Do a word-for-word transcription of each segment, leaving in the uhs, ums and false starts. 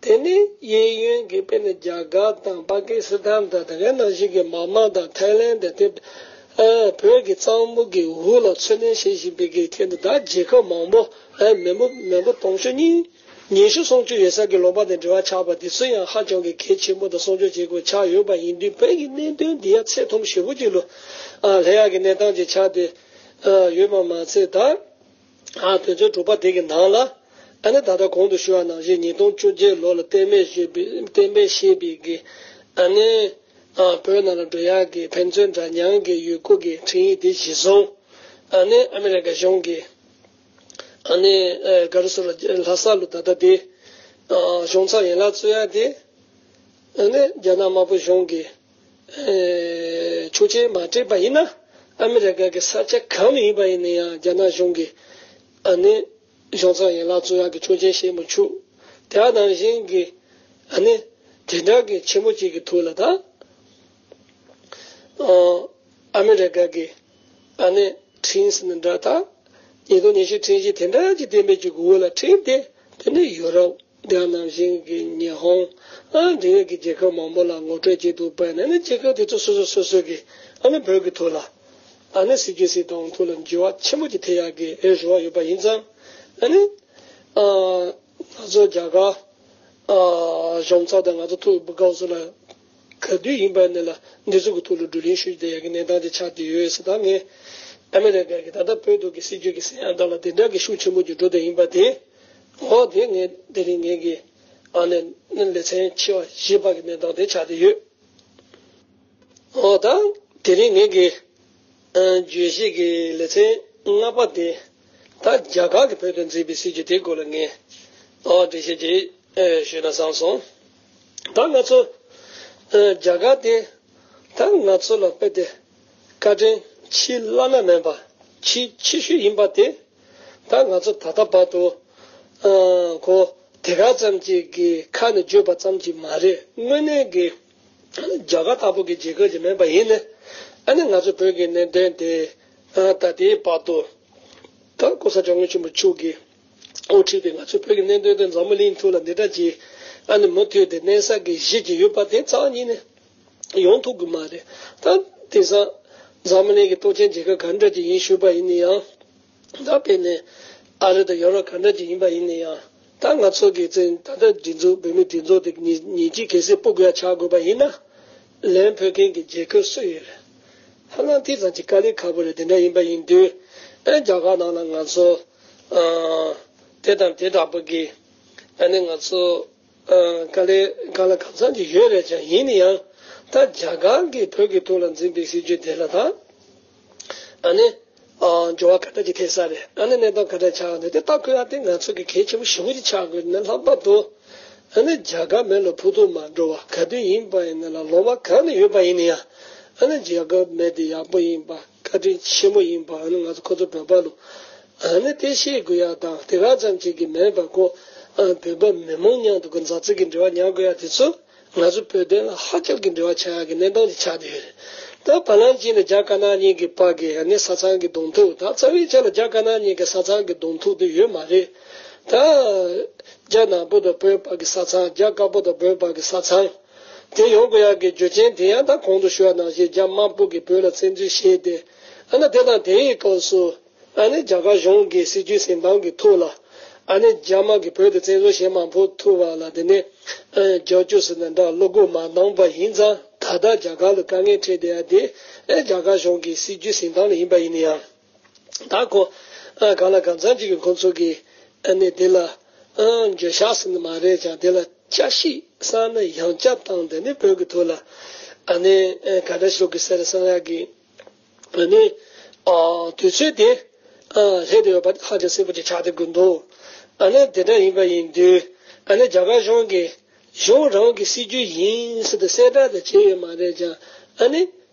དེ་ནས་གཡས་གཡོན་གྱི་དཔེར་ན་རྒྱ་གར་དང་པ་ཀི་སི་ཐན་དང་དེ་ག་ནང་བཞིན་གྱི་མཱ་མ་དང་ཐའི་ལེན་དང་དེ་ཨ་བོད་ཀྱི་གཙང་པོ་གི་འོག་ལ་འཚོ་གནས་བྱེད་བཞིན་པའི་གི་ཐད་དུ་ད་རྒྱལ་ཁབ་མང་པོ་ཨ་མི་འབོར་མི་འབོར་དུང་ཕྱུར་གཉིས་ཉི་ཤུ་སུམ་ཅུ་ཡོད་ས་གི་ལུང་པ་དང་འབྲེལ་བ་ཆགས་པ་དེ་ཚོ་ཡང་ཧ་ཅང་གི་གལ་ཆེན་པོ་དང་སྲུང་སྐྱོབ་བྱེད་དགོས་ཆགས་ཡོད་པ་ཡིན་དུས། བོད་ཀྱི་གནད་དོན་འདི་ཡང་ཚད་མཐོན་པོ་ཞེ་པོ་ཅིག་ལ་ཨ་སླེབས་ཡག་གི་གནས་སྟངས་ཅིག་ཆགས་ཏེ་ཨ་ཡོད་པ་མ་ཚད། ད་ཨ་དོན་ཚན་དྲུག་པ་དེ་གི་ནང་ལ་ཨ་ནི་ད་ལྟ་གོང་དུ་ཞུས་པ་ནང་བཞིན་ཉིས་སྟོང་བཅོ་བརྒྱད་ལོ་ལ་གཏན་འབེབས་བྱས་པའི་གཏན་འབེབས་བྱས་པའི་གི་ཨ་ནི་ཨ་བོད་ནང་ལ་འགྲོ་ཡག་གི་ཕན་ཚུན་འདྲ་མཉམ་གི་ཡུལ་སྐོར་གྱི་འཕྲིན་ཡིག་དེ་གཞིར་བཟུང་། ཨ་ནི་ཨ་མི་རི་ཀ་གཞུང་གིས་ཨ་ནི་ཨ་ག་རེ་ཟེར་ལ་ལྷ་ས་ལ་ད་ལྟ་དེ་ཨ་གཞུང་ཚབ་ཡན་ལག་བཙུགས་ཡག་དེ་ཨ་ནི་རྒྱ་ནག་དམར་པོ་གཞུང་གི་ཨེ་ཆོག་མཆན་མ་སྤྲད་པ་ཡིན་ན། ཨ་མི་རི་ཀ་གི་ས་ཆ་གང་ལ་ཡིན་པ་ཡིན་ན་ཡང་རྒྱ་ནག་གཞུང་གིས་ཨ་ནི་གཞུང་ཚབ་ཡན་ལག་བཙུགས་ཡག་གི་ཆོག་མཆན་བཞེས་མི་ཆོག་དེ་ནང་བཞིན་གྱི་ཨ་ནི་དེ་འདྲ་གི་ཆེན་པོ་ཅིག་གི་ཐོག་ལ་ད་ཨ་ཨ་མི་རི་ཀ་གི་ཨ་ནི་ཁྲིམས་ནི་འདྲ་ད་ཉིས་སྟོང་ཉི་ཤུ་ཁྲིམས་གཞི་དེ་འདྲ་ཅིག་གཏན་འབེབས་ཀྱི་འོག་ལ་ཁྲིམས་དེ་དེ་ནི་ཡོ་རོབ། དེ་ནང་བཞིན་གྱི་ཉི་ཧོང་ཨ་འབྲེལ་ཡོད་ཀྱི་རྒྱལ་ཁབ་མང་པོ་ལ་ངོ་སྤྲོད་བྱེད་དུ་སྤེལ་ནས་ནི་རྒྱལ་ཁབ་དེ་ཚོ་སོ་སོ་སོ་སོ་གི་ཨ་ནི་བོད་ཀྱི་ཐོག་ལ་ཨ་ནི་སྲིད་ཇུས་སྲིད་དོན་ཐོག་ལ་འགྱུར་བ་ཆེན་པོ་ཅིག་ཐེབས་ཡག་གི་ཨེ་རེ་བ་ཡོད་པ་ཡིན་ཙང་། ཨ་ནི་ཨ་ང་ཚོ་རྒྱ་གར་ཨ་གཞུང་ཚབ་དང་ང་ཚོ་ཐུག་པའི་སྐབས་སུ་ལ་ག་དུས་ཡིན་པ་ནས་ལ་འདི་ཚོ་གི་ཐོག་ལ་བགྲོ་གླེང་ཞུ་བསྡད་ཡག་གི་གནས་སྟངས་དེ་ཆགས་བསྡད་ཡོད་ཟེར། ད་ངས་ཨ་མི་རི་ཀ་གི་ད་ལྟ་བོད་དུ་གི་སྲིད་ཇུས་ཀྱི་གསན་ཡག་དག་ལ་དེ་འདྲ་གི་ཤུགས་ཆེན་པོ་ཅིག་འགྲོ་བསྡད་ཡིན་པ་དེ། འོ་དེ་ངས་དེ་རིང་ངེད་ཀྱི་ཨ་ནི་ནི་ལེ་ཚན་ཆེ་བ་བཞི་པ་གི་གནས་སྟངས་དེ་ཆགས་བསྡད་ཡོད། འོ་ད་དེ་རིང་ངེད་ཀྱི་ཨ་བརྗོད་གཞི་གི་ལེ་ཚན་ལྔ་པ་དེ་ད་རྒྱ་གར་གྱི་བོད་དུ་འཛིན་པའི་སྲིད་ཇུས་དེའི་སྐོར་ལ་ངས་འོ་འགྲེལ་བཤད་ཅིག་ཨེ་ཞུས་ན་བསམ་སོང་། ད་ང་ཚོ་ཨ་རྒྱ་གར་དེ་ད་ང་ཚོ་ལ་དཔེ་དེ་བཀའ་དྲིན་ཆེས་བླ་ན་མེད་པ་ཆེས་ཆེ་ཤོས་ཡིན་པ་དེ། ད་ང་ཚོ་ད་ལྟ་བར་དུ་ཨ་གོ་དེ་ག་ཙམ་ཅིག་གི་ཁ་ནས་བརྗོད་པ་ཙམ་གྱིས་མ་རེད། དངོས་གནས་ཀྱི་རྒྱ་གར་ལྟ་བུ་གི་རྒྱལ་ཁབ་ཅིག་མིན་པ་ཡིན་ན། ཨ་ནི་ང་ཚོ་བོད་ཀྱི་གནད་དོན་དེ་ཨ་ད་ལྟའི་བར་དུ་ད་༸གོང་ས་༸སྐྱབས་མགོན་ཆེན་པོ་མཆོག་གིས་དབུ་ཁྲིད་པའི་ང་ཚོ་བོད་ཀྱི་གནད་དོན་དེ་འཛམ་བུ་གླིང་ཐོག་ལ་འདི་འདྲ་ཅིག་ཨ་ནི་མུ་མཐུད་དེ་གནས་ས་གི་གཞི་ཅིག་ཡོད་པ་དེ་རྩ་བ་ཉིད་ནས་ཡོང་ཐུབ་ཀྱི་མ་རེད། ད་དེང་སང་འཛམ་བུ་གླིང་གི་སྟོབས་ཆེན་རྒྱལ་ཁབ་ག་འདྲ་ཅིག་ཡིན་ཞུས་པ་ཡིན་ན་ཡང་། ད་དཔེར་ན་ཨ་རི་དང་ཡོ་རོབ་ག་འདྲ་ཅིག་ཡིན་པ་ཡིན་ན་ཡང་། ད་ང་ཚོ་གི་བཙན་ད་ལྟ་སྒྲིག་འཛུགས་བོད་མིའི་སྒྲིག་འཛུགས་དེ་ཉིན་ཉིན་གཅིག་གལ་སྲིད་སྤོ་དགོས་ཡ་ཆགས་དགོས་པ་ཡིན་ན། ལན་ཕུལ་མཁན་གྱི་རྒྱལ་ཁབ་སུ་ཡོད་རེད། ཧ་ལམ་དེ་ཙམ་གྱི་དཀའ་ལས་ཁག་པོ་རེད། དེ་འདྲ་ཡིན་པ་ཡིན་དུས་ཨ་རྒྱ་གར་ནང་ལ་ང་ཚོ་ཨ་དེ་དང་དེ་འདྲ་པོ་གི་ཨ་ནི་ང་ཚོ་ཨ་དཀའ་ལས་གང་ལ་གང་འཚམ་ཅིག་ཡོད་རེད་ཀྱང་། ཡིན་ན་ཡང་ད་རྒྱ་གར་གྱིས་བོད་ཀྱི་ཐོག་ལ་འཛིན་པའི་སྲིད་ཇུས་དེ་ལ་ད་ཨ་ནི་ཨ་འགྱུར་བ་ག་འདྲ་ཅིག་ཐེབས་ས་རེད། ཨ་ནི་གནས་སྟངས་ག་འདྲ་ཆགས་འདུག་དེ་ལྟ་དགོས་ཡ་དེ་ང་ཚོ་གི་གལ་ཆེན་པོ་ཞེ་པོ་ཅིག་ཆགས་དགོས་ནས། ལྷག་པར་དུ་ཨ་ནི་རྒྱ་གར་མེད་ལ་ཕུ་ཐུག་མ་འགྲོ་བ། ག་དུས་ཡིན་པ་ཡིན་ན་ལ་ལུང་པ་གང་ནས་ཡོད་པ་ཡིན་ན་ཡང་། ཨ་ནི་རྒྱ་གར་མི་དེ་ཡག་པོ་ཡིན་པ། བཀའ་དྲིན་ཆེན་པོ་ཡིན་པ། ཨ་ནི་ང་ཚོ་ཁོ་ཚོ་བོད་པ་ལ་ཨ་ནི་དེ་ཤེས་དགོས་ཡ་དང་། དེ་ག་ཙམ་ཅིག་གི་མེད་པ་ཁོ་ཨ་བོད་པ་མི་མང་མཉམ་དུ་གི་མཛའ་བརྩེ་གི་འབྲེལ་བ་ཉར་དགོས་ཡ་དེ་ཚོ་ང་ཚོ་བོད་དོན་ལ་ཧ་ཅང་གི་འབྲེལ་བ་ཆགས་ཡ་གི་གནས་སྟངས་ཅིག་ཆགས་བསྡད་ཡོད་རེད། ད་བར་ལམ་ཅིག་ནས་རྒྱ་དཀར་ནག་གཉིས་ཀྱི་བར་གྱི་ཨ་ནི་ས་མཚམས་ཀྱི་གདོང་ཐུག་ད་རྩ་བའི་ཆ་ལ་རྒྱ་དཀར་ནག་གཉིས་ཀྱི་ས་མཚམས་ཀྱི་གདོང་ཐུག་དེ་ཡོད་མ་རེད། ད་རྒྱ་ནག་པོ་དང་བོད་བར་གྱི་ས་མཚམས། རྒྱ་དཀར་པོ་དང་བོད་བར་གྱི་ས་མཚམས། དེ་ཡོང་དགོས་ཡག་གི་རྒྱུ་རྐྱེན་དེ་ཡང་ད་གོང་དུ་ཞུས་པ་ནང་བཞིན་རྒྱ་དམར་པོ་གིས་བོད་ལ་བཙན་འཛུལ་བྱས་ཏེ། ཨ་ནི་དེ་དང་དེའི་སྐབས་སུ་ཨ་ནི་རྒྱ་གར་གཞུང་གི་སྲིད་ཇུས་འཛིན་སྟངས་ཀྱི་ཐོག་ལ་ཨ་ནི་རྒྱ་དམར་གྱིས་བོད་དུ་བཙན་འཛུལ་བྱེད་མ་ཕོད་ཐུབ་པ་ལ་དེ་ནས་ཨ་རྒྱབ་སྐྱོར་ཟེར་ན་འདྲ་བློ་ཁོག་མ་འདང་པ་ཡིན་ཙང་། ད་ལྟ་རྒྱ་གར་ལ་དཀའ་ངལ་འཕྲད་བསྡད་ཡ་དེ་ཨ་རྒྱ་གར་གཞུང་གི་སྲིད་ཇུས་འཛིན་སྟངས་ལ་ཡིན་པ་ཡིན་ན་ཡང་། ད་ཁོ་ཨ་གང་ལ་གང་འཚམ་ཅིག་གིས་ཁོ་ཚོ་གིས་ཨ་ནི་དེ་ལ་ཨ་འགྱོད་བཤགས་ཟེར་ནི་མ་རེད་ཀྱང་། དེ་ལ་བསྐྱར་ཞིབ་བསམ་བློ་ཡང་བསྐྱར་བཏང་སྟེ་ནི་བོད་ཀྱི་ཐོག་ལ་ཨ་ནི་ཨ་ག་འདྲ་ཞིག་གི་ཟེར་བསམ་ཡག་གི་ཨ་ནི་ཨ་དུས་ཚོད་དེ་ཨ་སླེབས་བསྡད་ཡོད་པ་དེ་ཧ་ཅང་གསལ་པོ་ཅིག་ཆགས་བསྡད་ཀྱི་འདུག་ཨ་ནི་དེ་འདྲ་ཡིན་པ་ཡིན་དུས་ཨ་ནི་རྒྱ་གར་གཞུང་གིས་གཞུང་རང་གི་སྲིད་ཇུས་ཡིན་ཟེར་ཏེ་གསལ་བསྒྲགས་དེ་བྱས་ཡོད་མ་རེད་ཀྱང་། ཨ་ནི་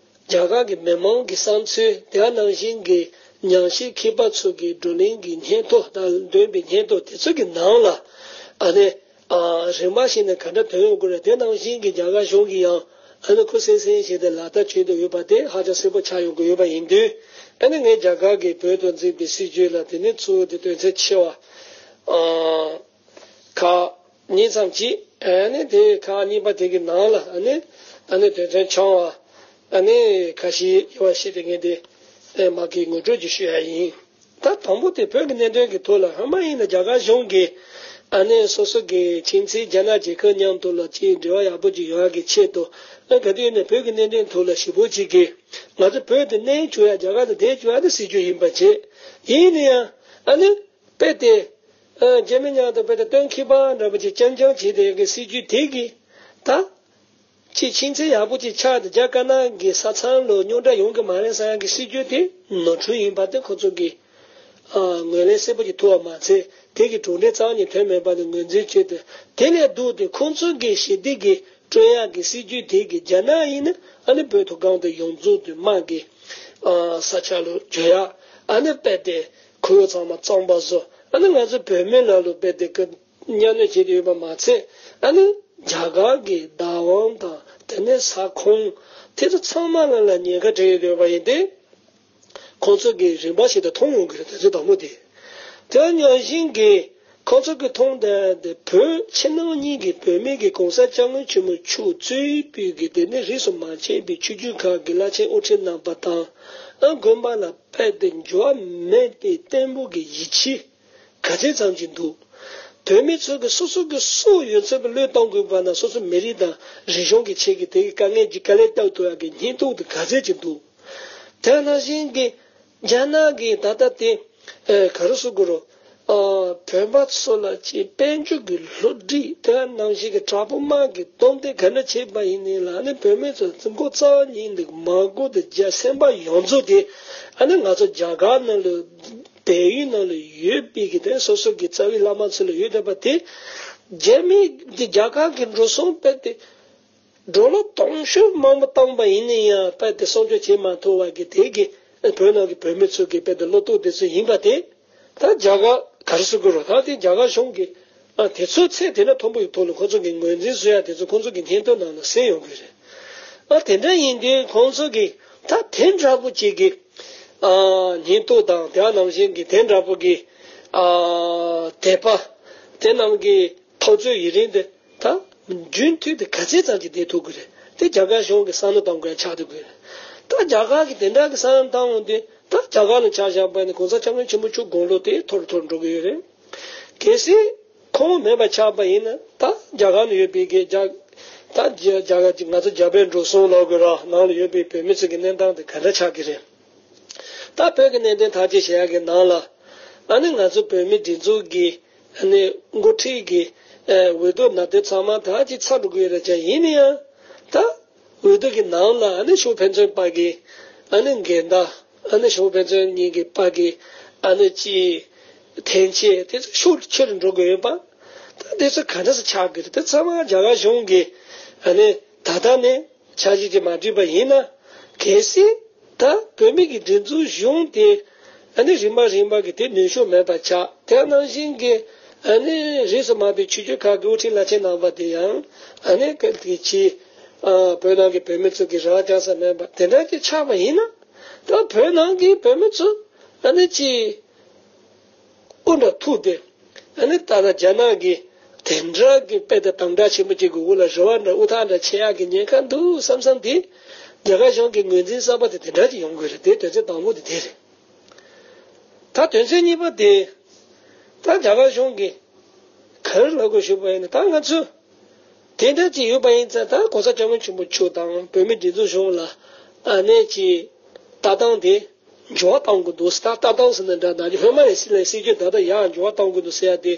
རྒྱ་གར་གྱི་མི་མང་གི་བསམ་ཚུལ། དེ་ནང་བཞིན་གྱི་ཉམས་ཞིབ་མཁས་པ་ཚོ་གི་བགྲོ་གླེང་གི་སྙན་ཐོ་དང་འདོན་པའི་སྙན་ཐོ་དེ་ཚོ་གི་ནང་ལ་ཨ་ནི་ཨ་རིམ་པ་བཞིན་ནས་ག་འདྲ་ཐོན་ཡོང་གི་རེད། དེ་ནང་བཞིན་གྱི་རྒྱ་གར་གཞུང་གིས་ཡང་ཨ་ནི་ཁུ་སིམ་སིམ་བྱས་ཏེ་ལག་བསྟར་བྱེད་དུ་ཡོད་པ་དེ་ཧ་ཅང་གསལ་པོ་ཆགས་ཡོང་གི་ཡོད་པ་ཡིན་དུས། ཨ་ནི་ངས་རྒྱ་གར་གྱིས་བོད་དུ་འཛིན་པའི་སྲིད་ཇུས་ལ་དེ་ནི་གཙོ་བོ་དེ་དོན་ཚན་ཆེ་བ་ཨ་ཁག་གཉིས་ཙམ་གྱིས་ཨ་ནི་དེ་ཁག་གཉིས་པ་དེ་གི་ནང་ལ་ཨ་ནི་ཨ་ནི་དོན་ཚན་འཆང་བ་ཨ་ནི་ཁ་ཤས་ཡོད་པ་ཞིག་དེ་ངས་དེ་མ་གི་ངོ་སྤྲོད་ཀྱི་ཞུ་ཡ་ཡིན། ད་དང་པོ་དེ་བོད་ཀྱི་གནད་དོན་གྱི་ཐོག་ལ་སྔ་མ་ཡིན་ན་རྒྱ་གར་གཞུང་གིས་ཨ་ནི་སོ་སོ་གི་ཁྱིམ་མཚེས་རྒྱ་ནག་རྒྱལ་ཁབ་མཉམ་དུ་ལ་ཅིག་འབྲེལ་བ་ཡག་པོ་ཅིག་ཡོང་ཡ་གི་ཆེད་དུ་ཨ་ག་དུས་ནས་བོད་ཀྱི་གནད་དོན་ཐོག་ལ་ཞིབ་པོ་ཅིག་གིས་ང་ཚོ་བོད་དུ་གནས་བཅུག་ཡ་རྒྱ་གར་དུ་བསྡད་བཅུག་ཡ་དེ་སྲིད་ཇུས་ཡིན་པ་བྱས། ཡིན་ན་ཡང་ཨ་ནི་དཔེ་དེ་ཨ་རྒྱ་མི་མཉམ་དུ་དཔེ་དེ་སྟོན་ཁེ་པ་འདྲ་པོ་ཅིག་རྐྱང་རྐྱང་བྱས་ཏེ་ཡ་གི་སྲིད་ཇུས་དེ་གིས་ད། ཅིག་ཁྱིམ་མཚེས་ཡག་པོ་ཅིག་ཆགས་ཏེ་རྒྱ་དཀར་ནག་གི་ས་མཚམས་ལ་རྙོག་དྲ་ཡོང་གི་མ་རེད་ཟེར་ཡག་གི་སྲིད་ཇུས་དེ་ནོར་འཁྲུལ་ཡིན་པ་དེ་ཁོ་ཚོ་གིས་ཨ་ངོས་ལེན་གསལ་པོ་ཅིག་ཐུབ་པ་མ་ཚད་དེ་གི་གྲུབ་འབྲས་རྩ་བ་ཉིད་ཐོན་མེད་པ་དེ་ངོས་འཛིན་བྱས་ཏེ། དེ་ལས་ལྡོག་སྟེ་ཁོ་ཚོ་གི་ཞི་བདེ་གི་སྤྲོད་ཡག་གི་སྲིད་ཇུས་དེ་གི་རྒྱ་ནག་ཡིན་ན་ཨ་ནི་བོད་མཐོ་སྒང་དུ་ཡོངས་རྫོགས་དུ་དམག་གི་ཨ་ས་ཆ་ལ་འཇོག་ཡག་ཨ་ནི་དཔེ་དེ་ཁོར་ཡུག་ཚང་མ་གཙང་པ་བཟོ། ཨ་ནི་ང་ཚོ་བོད་མི་ལ་ལུ་དཔེ་དེ་གི་གཉའ་གནོན་བྱེད་ཀྱི་ཡོད་པ་མ་ཚད། ཨ་ནི་རྒྱ་གར་གྱི་བདག་དབང་དང་དེ་ནས་ས་ཁོངས་དེ་ཚོ་ཚང་མ་ལ་ལ་ཉེན་ཁ་འཕྲད་ཡོད་པ་ཡིན་ཏེ། ཁོང་ཚོ་གིས་རིམ་པ་ཞིག་ཏུ་མཐོང་ཡོང་གི་རེད། དེ་ཚོ་དང་པོ་དེ། དེ་ནང་བཞིན་གྱི་ཁོང་ཚོ་གིས་མཐོང་བསྡད་དེ་བོད་ཕྱི་ནང་གཉིས་ཀྱི་བོད་མི་གི་གོང་ས་སྐྱབས་མགོན་ཆེན་པོ་མཆོག་གཙོས་པའི་གི་དེ་ནས་རིས་སུ་མ་ཆད་པའི་ཆོས་བརྒྱུད་ཁག་གི་བླ་ཆེན་དབུ་ཁྲིད་རྣམ་པ་དང་ཨ་དགོན་པ་ལ་དཔེ་དེ་འགྱུར་བ་མེད་པའི་བརྟན་པོ་གི་ཡིད་ཆེས། ག་ཚད་ཙམ་ཅིག་འདུག་བོད་མི་ཚོ་གི་སོ་སོ་གི་སྲོག་ཡོད་ཚད་པའི་བློས་གཏོང་དགོས་པ་ན་སོ་སོ་མི་རིགས་དང་རིག་གཞུང་གི་ཆེད་ཀྱི་དེ་གི་དཀའ་ངལ་གྱི་དཀའ་ལས་བཏབ་ཐུབ་ཡག་གི་སྙིང་སྟོབས་དེ་ག་ཚད་ཅིག་འདུག་དེ་ནང་བཞིན་གྱི་རྒྱ་ནག་གི་ད་ལྟ་དེ་ཨ་ག་རེ་ཟེར་དགོས་རེད། ཨ་བོད་པ་ཚོ་ལ་ཅིག་དཔལ་འབྱོར་གྱི་སློབ་ཁྲིད་དེ་ནང་བཞིན་གྱི་དྲག་པོ་དམག་གི་སྟོབས་ལྡན་ག་འདྲ་བྱས་པ་ཡིན་ནའི་ལ་ནི་བོད་མི་ཚོ་མགོ་རྩ་བ་ཉིད་ནས་མ་དགོས་དེ་རྒྱ་སེམས་པ་ཡོངས་རྫོགས་དེ་ཨ་ནི་ང་ཚོ་རྒྱ་གར་ནང་ལ། བལ་ཡུལ་ནང་ལ་ཡོད་པའི་གི་དེ་སོ་སོ་གི་རྩ་བའི་བླ་མ་ཚོ་ལ་ཡོད་བསྡད་པ་དེ། རྒྱ་མི་དེ་རྒྱ་གར་གི་འགྲོ་སོང་དཔེ་དེ་ཌོ་ལར་དུང་ཕྱུར་མང་པོ་བཏང་པ་ཡིན་ན་ཡང་དཔེ་དེ་སྲུང་སྐྱོབ་བྱེད་མ་ཐུབ་པ་གི་དེ་གི་བོད་ནང་གི་བོད་མི་ཚོ་གི་དཔེ་དེ་བློ་སྟོབས་དེ་ཚོ་ཡིན་པ་དེ། ད་རྒྱ་གར་ག་རེ་ཟེར་དགོས་རེད། ད་དེ་རྒྱ་གར་གཞུང་གི་ཨ་དེ་ཚོ་ཚད་དེ་འདྲ་མཐོན་པོ་ཡི་ཐོག་ལ་ཁོ་ཚོ་གི་ངོས་འཛིན་བཟོ་ཡ་དེ་ཚོ་ཁོ་ཚོ་གི་སྙན་ཐོ་ནང་ལ་གསན་ཡོང་གི་རེད། ཨ་དེ་འདྲ་ཡིན་དུས་ཁོང་ཚོ་གི་ད་དེ་འདྲ་པོ་ཅིག་གི་ཨ་སྙན་ཐོ་དང་དེ་ནང་བཞིན་གྱི་དེ་འདྲ་པོ་གི་ཨ་དད་པ་དེ་རྣམས་ཀྱི་འཐབ་རྩོད་ཡི་རིང་དེ་ད་རྒྱུན་མཐུད་དེ་ག་ཚད་ཙམ་ཅིག་བསྡད་ཐུབ་ཀྱི་རེད། དེ་རྒྱ་གར་གཞུང་གི་བསམ་བློ་གཏོང་དགོས་ཡ་ཆགས་ཐུབ་ཀྱི་རེད། ད་རྒྱ་གར་གྱི་དེ་འདྲ་གི་བསམ་བློ་བཏང་འོང་དུས་ད་རྒྱ་གར་ལ་ཆ་བཞག་པ་ནི་གོང་ས་སྐྱབས་མགོན་ཆེན་པོ་མཆོག་དགུང་ལོ་དེ་མཐོ་རུ་མཐོ་རུ་འགྲོ་གི་ཡོད་རེད། གལ་སྲིད་ཁོང་མེད་པ་ཆགས་པ་ཡིན་ན་ད་རྒྱ་གར་ནང་ཡོད་པའི་གི་རྒྱ་ད་རྒྱ་རྒྱ་གར་ང་ཚོ་རྒྱ་བལ་འགྲོ་སོང་ལབ་དགོས་ར་ནང་ལ་ཡོད་པའི་བོད་མི་ཚོ་གི་གནས་སྟངས་དེ་ག་འདྲ་ཆགས་ཀྱི་རེད། ད་བོད་ཀྱི་གནད་དོན་ཐག་གཅོད་བྱེད་ཡག་གི་ནང་ལ་ཨ་ནི་ང་ཚོ་བོད་མི་སྒྲིག་འཛུགས་ཀྱི་ཨ་ནི་འགོ་ཁྲིད་ཀྱི་ཨ་འོས་བསྡུ་ན་དེ་ཚང་མ་ད་ཅིག་ཚར་འགྲོ་གི་ཡོད་རེད་ཀྱང་ཡིན་ན་ཡང་ད་འོས་བསྡུ་གི་ནང་ལ་ཨ་ནི་ཤོག་ཕན་ཚུན་བར་གྱི་ཨ་ནི་འགལ་ཟླ་ཨ་ནི་ཤོག་ཕན་ཚུན་གཉིས་ཀྱི་བར་གྱི་ཨ་ནི་ཅིག་འཐེན་འཁྱེར་དེ་ཚོ་ཤུགས་ཆེ་རུ་འགྲོ་དགོས་ཡོད་པ། ད་དེ་ཚོ་ག་འདྲ་སེ་ཆགས་ཀྱི་རེད། དེ་ཚང་མ་རྒྱ་གར་གཞུང་གིས་ཨ་ནི་ད་ལྟ་ནས་འཆར་གཞི་ཅིག་མ་བསྒྲིགས་པ་ཡིན་ན་གལ་སྲིད་ད་བོད་མི་གི་སྒྲིག་འཛུགས་གཞུང་དེ་ཨ་ནི་རིམ་པ་རིམ་པ་གི་དེ་ནུས་ཤུགས་མེད་པ་ཆགས། དེ་ནང་བཞིན་གྱི་ཨ་ནི་རིས་སུ་མ་ཆད་པའི་ཆོས་བརྒྱུད་ཁག་གི་དབུ་ཁྲིད་བླ་ཆེན་རྣམ་པ་དེ་ཡང་ཨ་ནི་ག་དེ་ཆེ་ཨ་བོད་ནང་གི་བོད་མི་ཚོ་གི་རེ་བ་བཅང་ས་མེད་པ་དེ་འདྲ་ཅིག་ཆགས་པ་ཡིན་ན། ད་བོད་ནང་གི་བོད་མི་ཚོ་ཨ་ནི་ཅིག་དབུ་འདྲ་ཐུག་སྟེ་ཨ་ནི་ད་ལྟ་རྒྱ་ནག་གི་དེ་འདྲ་གི་དཔེ་དེ་དམ་དྲག་ཆེན་པོ་ཅིག་གི་འོག་ལ་རེ་བ་འདྲ་དབུ་ཐག་འདྲ་ཆད་ཡག་གི་ཉེན་ཁ་འདུག་བསམ་བསམ་དེ་རྒྱ་གར་གཞུང་གི་ངོས་འཛིན་གསར་པ་དེ་དེ་འདྲ་ཅིག་ཡོང་དགོས་རེད། དེ་དོན་ཚན་དང་པོ་དེ་དེ་རེད། ད་དོན་ཚན་གཉིས་པ་དེ་ད་རྒྱ་གར་གཞུང་གིས་ག་རེ་ལབ་དགོས་ཞུས་པ་ཡིན་ན། ད་ང་ཚོས་དེ་འདྲ་ཅིག་ཡོད་པ་ཡིན་ཙང་ད་གོང་ས་སྐྱབས་མགོན་ཆེན་པོ་མཆོག་དང་བོད་མིའི་སྒྲིག་འཛུགས་གཞུང་ལ་ཨ་ནེ་ཅིག་ལྟ་སྟངས་དེ་འགྱུར་བ་གཏོང་དགོས་འདུག་ད་ལྟ་སྟངས་ཟེར་ན་འདྲ་ད་ནི་སྔོན་མ་ཡི་སྲིད་ལ་སྲིད་ཇུས་ད་ལྟ་ཡང་འགྱུར་བ་གཏོང་དགོས་འདུག་ཟེར་ཡ་དེ་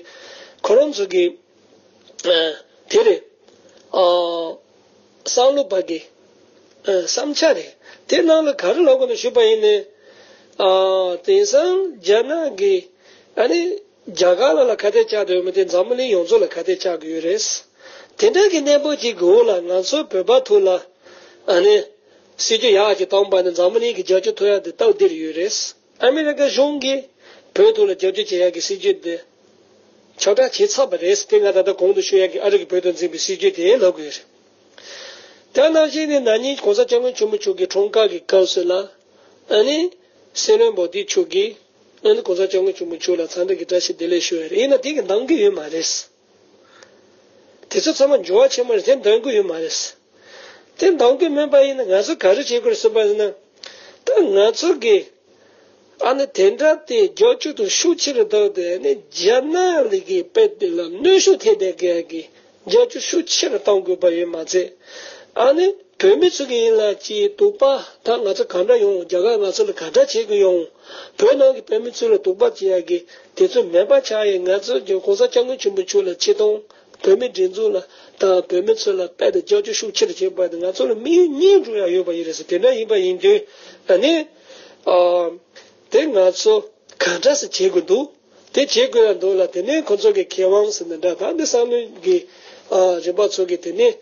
ཁོ་རང་ཚོ་གི་ཨ་དེ་རེད། ཨ་བསམ་བློ་བར་གྱི་ཨ་བསམ་འཆར་རེད། དེ་ནང་ལ་ག་རེ་ལབ་དགོས་ན་ཞུས་པ་ཡིན་ནའི་ཨ་དེང་སང་རྒྱ་ནག་གི་ཨ་ནི་རྒྱ་གར་ལ་ལ་ཁ་གཏད་བཅག་འདོད་མི་དེ་འཛམ་བུ་གླིང་ཡོངས་རྫོགས་ལ་ཁ་གཏད་བཅག་གི་ཡོད་རེད། དེ་འདྲ་གི་གནས་བབ་ཅིག་གི་འོག་ལ་ང་ཚོ་བོད་པ་ཐུག་ལ་ཨ་ནི་སྲིད་ཇུས་ཡག་ཅིག་བཏང་པ་ནི་འཛམ་བུ་གླིང་གི་རྒྱབ་སྐྱོར་ཐོབ་ཡག་དེ་སྟབས་བདེ་རུ་ཡོད་རེད། ཨ་མི་རི་ཀ་གཞུང་གིས་བོད་ཐོག་ལ་རྒྱབ་སྐྱོར་བྱེད་ཡག་གི་སྲིད་ཇུས་དེ་ཁྱབ་བསྒྲགས་བྱས་ཚར་བ་རེད། དེ་ང་ད་ལྟ་གོང་དུ་ཞུ་ཡག་གི་ཨ་རི་གི་བོད་དོན་འཛིན་པའི་སྲིད་ཇུས་དེ་ལབ་དགོས་རེད། དེ་ནང་བཞིན་ནི་ན་ནིང་གོང་ས་སྐྱབས་མགོན་ཆེན་པོ་མཆོག་གི་འཁྲུངས་སྐར་གྱི་སྐབས་སུ་ལ་ཨ་ནི་སྲིད་བློན་མོ་དི་མཆོག་གིས་ཨ་ནི་གོང་ས་སྐྱབས་མགོན་ཆེན་པོ་མཆོག་ལ་འཚམས་འདྲི་གི་བཀྲ་ཤིས་བདེ་ལེགས་ཞུ་ཡ་རེད། ཡིན་ན་དེ་གི་འདང་གི་ཡོད་མ་རེད། དེ་ཚོ་ཚང་མ་འགྱུར་བ་ཆེན་པོ་རེད། དེ་འདང་གི་ཡོད་མ་རེད། དེ་འདང་གི་མེད་པ་ཡིན་ན་ང་ཚོ་ག་རེ་བྱེད་དགོས་རེད་ཟེར་བ་ཡིན་ན། ད་ང་ཚོ་གི་ཨ་ནི་དེ་འདྲ་དེ་རྒྱབ་སྐྱོར་དང་ཤུགས་ཆེ་རུ་བཏང་སྟེ། ཨ་ནི་རྒྱ་ནག་ལ་གི་དཔེ་དེ་ལ་གནོན་ཤུགས་ཐེབས་བསྡད་མཁན་གྱི་རྒྱབ་སྐྱོར་ཤུགས་ཆེ་རུ་གཏོང་དགོས་པ་ཡིན་མ་ཚད། ཨ་ནི་བོད་མི་ཚོ་གི་ཡིན་ལ་ཅིག་དོགས་པ། ད་ང་ཚོ་ག་འདྲ་ཡོང་། རྒྱ་གར་ང་ཚོ་ལ་ག་འདྲ་བྱེད་དགོས་ཡོང་། བོད་ནང་གི་བོད་མི་ཚོ་ལ་དོགས་པ་བྱེད་ཡ་གི་དེ་ཚོ་མེད་པ་ཆགས་ཡས། ང་ཚོ་གི་༸གོང་ས་༸སྐྱབས་མགོན་ཆེན་པོ་མཆོག་ལ་ཆེ་མཐོང་། བོད་མི་སྒྲིག་འཛུགས་ལ་དང་བོད་མི་ཚོ་ལ་དཔེ་དང་རྒྱབ་སྐྱོར་ཤུགས་ཆེ་རུ་བྱེད་པ་དེ་ང་ཚོ་ལ་དམིགས་ཡུལ་གཉིས་འགྲོ་ཡ་ཡོད་པ་ཡིན་རེད་ཟེར། དེ་འདྲ་ཡིན་པ་ཡིན་དུས་ཨ་ནི་ཨ་དེ་ང་ཚོ་ག་འདྲ་སེ་བྱེད་དགོས་འདུག་དེ་བྱེད་དགོས་ཡ་འདུག་ལ། དེ་ནས་ཁོ་ཚོ་གི་མཁས་དབང་ཟེར་ན་འདྲ། ད་འདི་བསམ་བློའི་གི་ཨ་རིམ་པ་ཚོ་གི་དེ་ནས་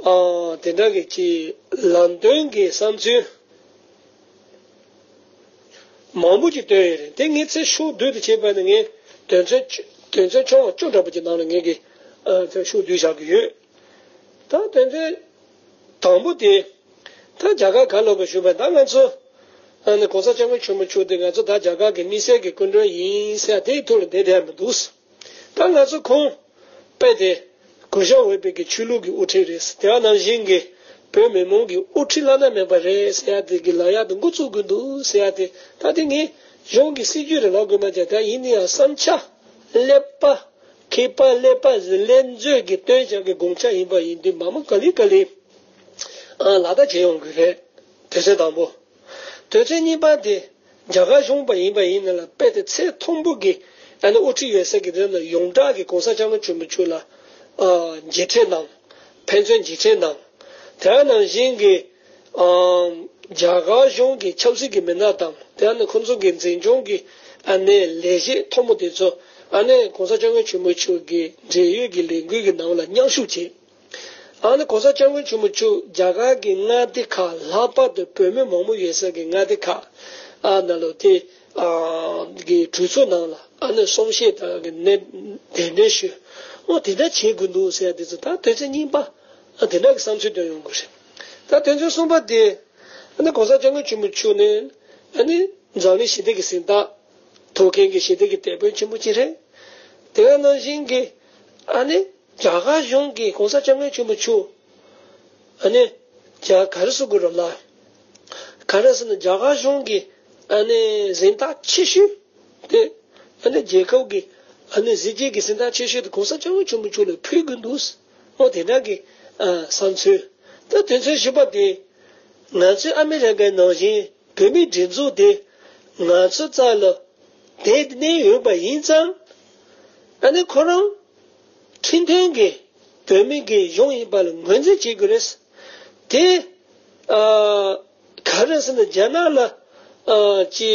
ཨ་དེ་འདྲ་གི་ཅིག་ལམ་སྟོན་གི་བསམ་ཚུལ་མང་པོ་ཅིག་བཏོན་ཡོད་རེད། དེ་ངས་ཚེ་ཤོག་བསྡུས་ཏེ་བྱས་པ་ནི་ངས་དོན་ཚན་བཅུ་དོན་ཚན་ཆུང་བ་བཅུ་འདྲ་པོ་ཅིག་ནང་ལ་ངས་གི་ཨ་ཚེ་ཤོག་བསྡུས་བཞག་གི་ཡོད། ད་དོན་ཚན་དང་པོ་དེ། ད་རྒྱ་གར་ག་ལོག་གི་བཞུགས་པ་ད་ང་ཚོ་ཨ་ནི་༸གོང་ས་༸སྐྱབས་མགོན་ཆེན་པོ་མཆོག་དེ་ང་ཚོ་ད་རྒྱ་གར་གི་དམིགས་བསལ་གྱི་སྐུ་མགྲོན་ཡིན་ཟེར་དེའི་ཐོག་ལ་བསྡད་བསྡད་མི་འདུག་ད་ང་ཚོ་ཁོང་དཔེ་དེ་གུ་ཞབས་འོས་པའི་གི་ཆོས་ལུགས་ཀྱི་དབུ་ཁྲིད་རེད། དེ་བ་ནང་བཞིན་གྱི་བོད་མི་མང་གི་དབུ་ཁྲིད་བླ་ན་མེད་པ་རེད་ཟེར་ཡ་དེ་གི་ལབ་ཡ་དེ་འགོ་བཙུགས་དགོས་འདུག་ཟེར་ཡ་དེ། ད་དེ་ངས་གཞུང་གི་སྲིད་ཇུས་རེད་ལབ་དགོས་མ་ཅེ། ད་ཡིན་ན་ཡང་བསམ་འཆར་ཀླད་པ་མཁས་པ་ཀླད་པ་ཀླད་མཛོད་ཀྱི་སྟོན་བྱ་གི་དགོངས་འཆར་ཡིན་པ་ཡིན་དུས་མ་མ་ག་ལེ་ག་ལེ་ཨ་ལག་བསྟར་བྱེད་ཡོང་དགོས་རེད། དོན་ཚན་དང་པོ། དོན་ཚན་གཉིས་པ་དེ་རྒྱ་གར་གཞུང་པ་ཡིན་པ་ཡིན་ན་ལ་དཔེ་དེ་ཚད་མཐོན་པོ་གི་ཨ་ནི་དབུ་ཁྲིད་ཡོད་ས་གི་དེ་ལ་ཡོངས་གྲགས་ཀྱི་༸གོང་ས་༸སྐྱབས་མགོན་ཆེན་པོ་མཆོག་ལ་ཨ་མཇལ་འཕྲད་གནང་། ཕན་ཚུན་མཇལ་འཕྲད་གནང་། དེ་ནང་བཞིན་གྱི་ཨ་རྒྱ་གར་གཞུང་གི་ཆབ་སྲིད་ཀྱི་མི་སྣ་དང་དེ་ནི་ཁོང་ཚོ་གི་འཛིན་སྐྱོང་གི་ཨ་ནི་ལས་བྱེད་མཐོན་པོ་དེ་ཚོ་ཨ་ནི་༸གོང་ས་༸སྐྱབས་མགོན་ཆེན་པོ་མཆོག་གི་འབྲེལ་ཡོད་ཀྱི་ལས་འགུལ་གྱི་ནང་ལ་མཉམ་ཞུགས་བྱས། ཨ་ནི་༸གོང་ས་༸སྐྱབས་མགོན་ཆེན་པོ་མཆོག་རྒྱ་གར་གྱི་མངའ་སྡེ་ཁག་ལྷག་པར་དུ་བོད་མི་མང་པོ་ཡོད་ས་གི་མངའ་སྡེ་ཁག་ཨ་ནང་ལོགས་དེ་ཨ་གི་གྲོས་ཚོགས་ནང་ལ་ཨ་ནི་གསུང་བཤད་དང་གི་གནས་གདན་འདྲེན་ཞུས། འོ་དེ་འདྲ་བྱེད་དགོས་འདུག་ཟེར་ཡ་དེ་ཚོ་ད་དོན་ཚན་གཉིས་པ་ཨ་དེ་འདྲ་གི་བསམ་ཚུལ་བཏོན་ཡོང་དགོས་རེད། ད་དོན་ཚན་གསུམ་པ་དེ་ཨ་ནི་༸གོང་ས་༸སྐྱབས་མགོན་ཆེན་པོ་མཆོག་ནི་ཨ་ནི་འཛམ་གླིང་ཞི་བདེ་གི་གཟེངས་རྟགས་ཐོབ་མཁན་གྱི་ཞི་བདེ་གི་དེད་དཔོན་ཆེན་པོ་ཅིག་རེད། དེ་ག་ནང་བཞིན་གྱི་ཨ་ནི་རྒྱ་གར་གཞུང་གིས་༸གོང་ས་༸སྐྱབས་མགོན་ཆེན་པོ་མཆོག་ཨ་ནི་རྒྱ་ག་རེ་ཟེར་དགོས་རེད་ལ། ག་རེ་ཟེར་ན་རྒྱ་གར་གཞུང་གི་ཨ་ནི་གཟེངས་རྟགས་ཆེ་ཤོས་དེ་ཨ་ནི་རྒྱལ་ཁབ་ཀྱི་ཨ་ནི་གཟི་བརྗིད་ཀྱི་གཟེངས་རྟགས་ཆེ་ཤོས་དེ་༸གོང་ས་༸སྐྱབས་མགོན་ཆེན་པོ་མཆོག་ལ་ཕུལ་དགོས་འདུག་འོ་དེ་འདྲ་གི་ཨ་བསམ་ཚུལ། ད་དོན་ཚན་བཞི་པ་དེ་ང་ཚོའི་ཨ་མི་རི་ཀའི་ནང་བཞིན་བོད་མིའི་སྒྲིག་འཛུགས་དེ་ང་ཚོ་རྩ་ལ་དེ་གནས་ཡོད་པ་ཡིན་ཙང་། ཨ་ནི་ཁོ་རང་ཁྲིམས་མཐུན་གྱི་བོད་མི་གི་གཞུང་ཡིན་པ་ལ་ངོས་འཛིན་བྱེད་དགོས་རེད། དེ་ཨ་ག་རེ་ཟེར་ན་རྒྱ་ནག་ལ་ཨ་ཅི་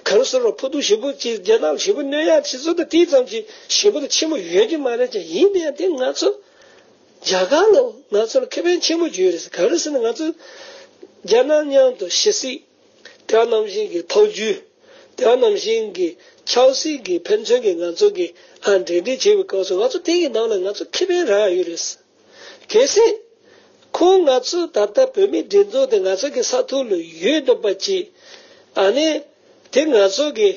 ག་རེ་ཟེར་རོ། ཕོག་ཐུག་ཞེ་པོ་ཅིག་རྒྱ་ནག་ལ་ཞེ་པོ་གནོད་ཡག་བྱེད་ཚུལ་དང་དེ་ཙམ་གྱི་ཞེ་པོ་དང་ཆེན་པོ་ཡོད་ཀྱི་མ་རེད་ཀྱང་། ཡིན་ན་ཡང་དེ་ང་ཚོ་རྒྱ་གར་ལ་ང་ཚོ་ལ་ཁེ་ཕན་ཆེན་པོ་ཅིག་ཡོད་རེད། ག་རེ་ཟེར་ན་ང་ཚོ་རྒྱ་ནག་མཉམ་དུ་ཕྱི་སྲིད། དེ་ནང་བཞིན་གྱི་ཐོག་བརྒྱུད། དེ་ནང་བཞིན་གྱི་ཆབ་སྲིད་ཀྱི་ཕན་ཚུན་གྱི་ང་ཚོ་གི་ཨ་འབྲེལ་འདྲིས་བྱེད་པའི་སྐབས་སུ་ང་ཚོ་དེ་གི་ནང་ལ་ང་ཚོ་ཁེ་ཕན་རག་ཡ་ཡོད་རེད། གལ་སྲིད་ཁོང་ང་ཚོ་ད་ལྟ་བོད་མིའི་སྒྲིག་འཛུགས་དེ་ང་ཚོ་གི་ས་ཐོག་ལ་ཡོད་འདུག་པ་ཅིག་ཨ་ནི་དེ་ང་ཚོ་གི་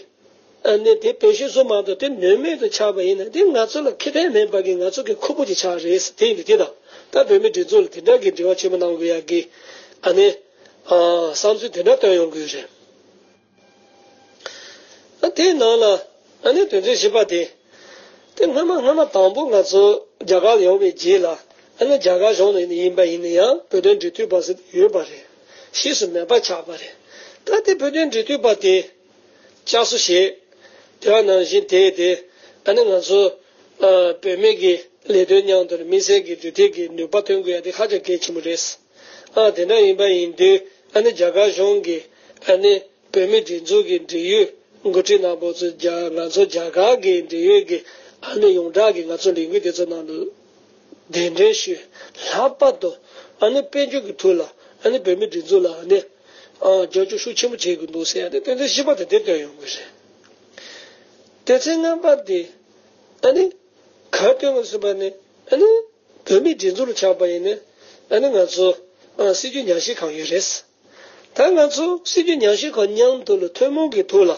ཨ་ནི་དེ་བེད་སྤྱོད་བཟོ་མ་ཐུབ་དེ་ནུས་མེད་དུ་ཆགས་པ་ཡིན་ན། དེ་ང་ཚོ་ལ་ཁེ་ཕན་མེད་པ་གི་ང་ཚོ་གི་ཁུར་པོ་ཅིག་ཆགས་རེད། དེ་ཡིན་དུས་དེ་དང་ད་བོད་མིའི་སྒྲིག་འཛུགས་ལ་དེ་འདྲ་གི་འབྲེལ་བ་ཆེན་པོ་གནང་དགོས་ཡ་གི་ཨ་ནི་ཨ་བསམ་ཚུལ་དེ་འདྲ་བཏོན་ཡོང་དགོས་རེད། ཨ་དེའི་ནང་ལ་ཨ་ནི་དོན་ཚན་བཞི་པ་དེ། དེ་སྔ་མ་སྔ་མ་དང་པོ་ང་ཚོ་རྒྱ་གར་ལ་ཡོང་བའི་རྗེས་ལ་ཨ་ནི་རྒྱ་གར་གཞུང་ནས་ཡིན་པ་ཡིན་ན་ཡང་བོད་དོན་འབྲེལ་མཐུད་པ་ཟེར་ཡོད་པ་རེད། ཕྱིས་སུ་མེད་པ་ཆགས་པ་རེད། ད་དེ་བོད་དོན་འབྲེལ་མཐུད་པ་དེ་བསྐྱར་གསོ་བྱས། དེ་ནང་བཞིན་དེ་དེ་ཨ་ནི་ང་ཚོ་ཨ་བོད་མི་གི་ལས་དོན་མཉམ་དུ་དམིགས་བསལ་གྱི་འབྲེལ་མཐུད་ཀྱི་ནུས་པ་ཐོན་དགོས་ཡ་དེ་ཧ་ཅང་གལ་ཆེན་པོ་རེད། ཨ་དེ་འདྲ་ཡིན་པ་ཡིན་དུས་ཨ་ནི་རྒྱ་གར་གཞུང་གིས་ཨ་ནི་བོད་མིའི་སྒྲིག་འཛུགས་ཀྱི་འབྲེལ་ཡོད་འགོ་ཁྲིད་རྣམ་པ་ཚོ་རྒྱ་ང་ཚོ་རྒྱ་གར་གྱི་འབྲེལ་ཡོད་ཀྱི་ཨ་ནི་ཡོངས་གྲགས་ཀྱི་ང་ཚོ་ལས་འགུལ་དེ་ཚོ་ནང་དུ་གདན་འདྲེན་ཞུས། ལྷག་པར་དུ་ཨ་ནི་དཔལ་འབྱོར་གྱི་ཐོག་ལ་ཨ་ནི་བོད་མིའི་སྒྲིག་འཛུགས་ལ་ཨ་ནི་ཨ་རྒྱབ་སྐྱོར་ཤུགས་ཆེན་པོ་བྱེད་དགོས་འདུག་ཟེར་ཡ་དེ་དོན་ཚན་བཞི་པ་དེ་དེ་བཏོན་ཡོང་གི་རེད། དོན་ཚན་ལྔ་པ་དེ་ཨ་ནི་ག་རེ་བཏོན་དགོས་ཟེར་བ་ནི་ཨ་ནི། བོད་མིའི་སྒྲིག་འཛུགས་ལ་ཆགས་པ་ཡིན་ན་ཨ་ནི་ང་ཚོ་ཨ་སྲིད་བྱུས་ཉམས་ཞིབ་ཁང་ཡོད་རེད། ད་ང་ཚོ་སྲིད་བྱུས་ཉམས་ཞིབ་ཁང་མཉམ་དུ་ལ་ཐུན་མོང་གི་ཐོག་ལ་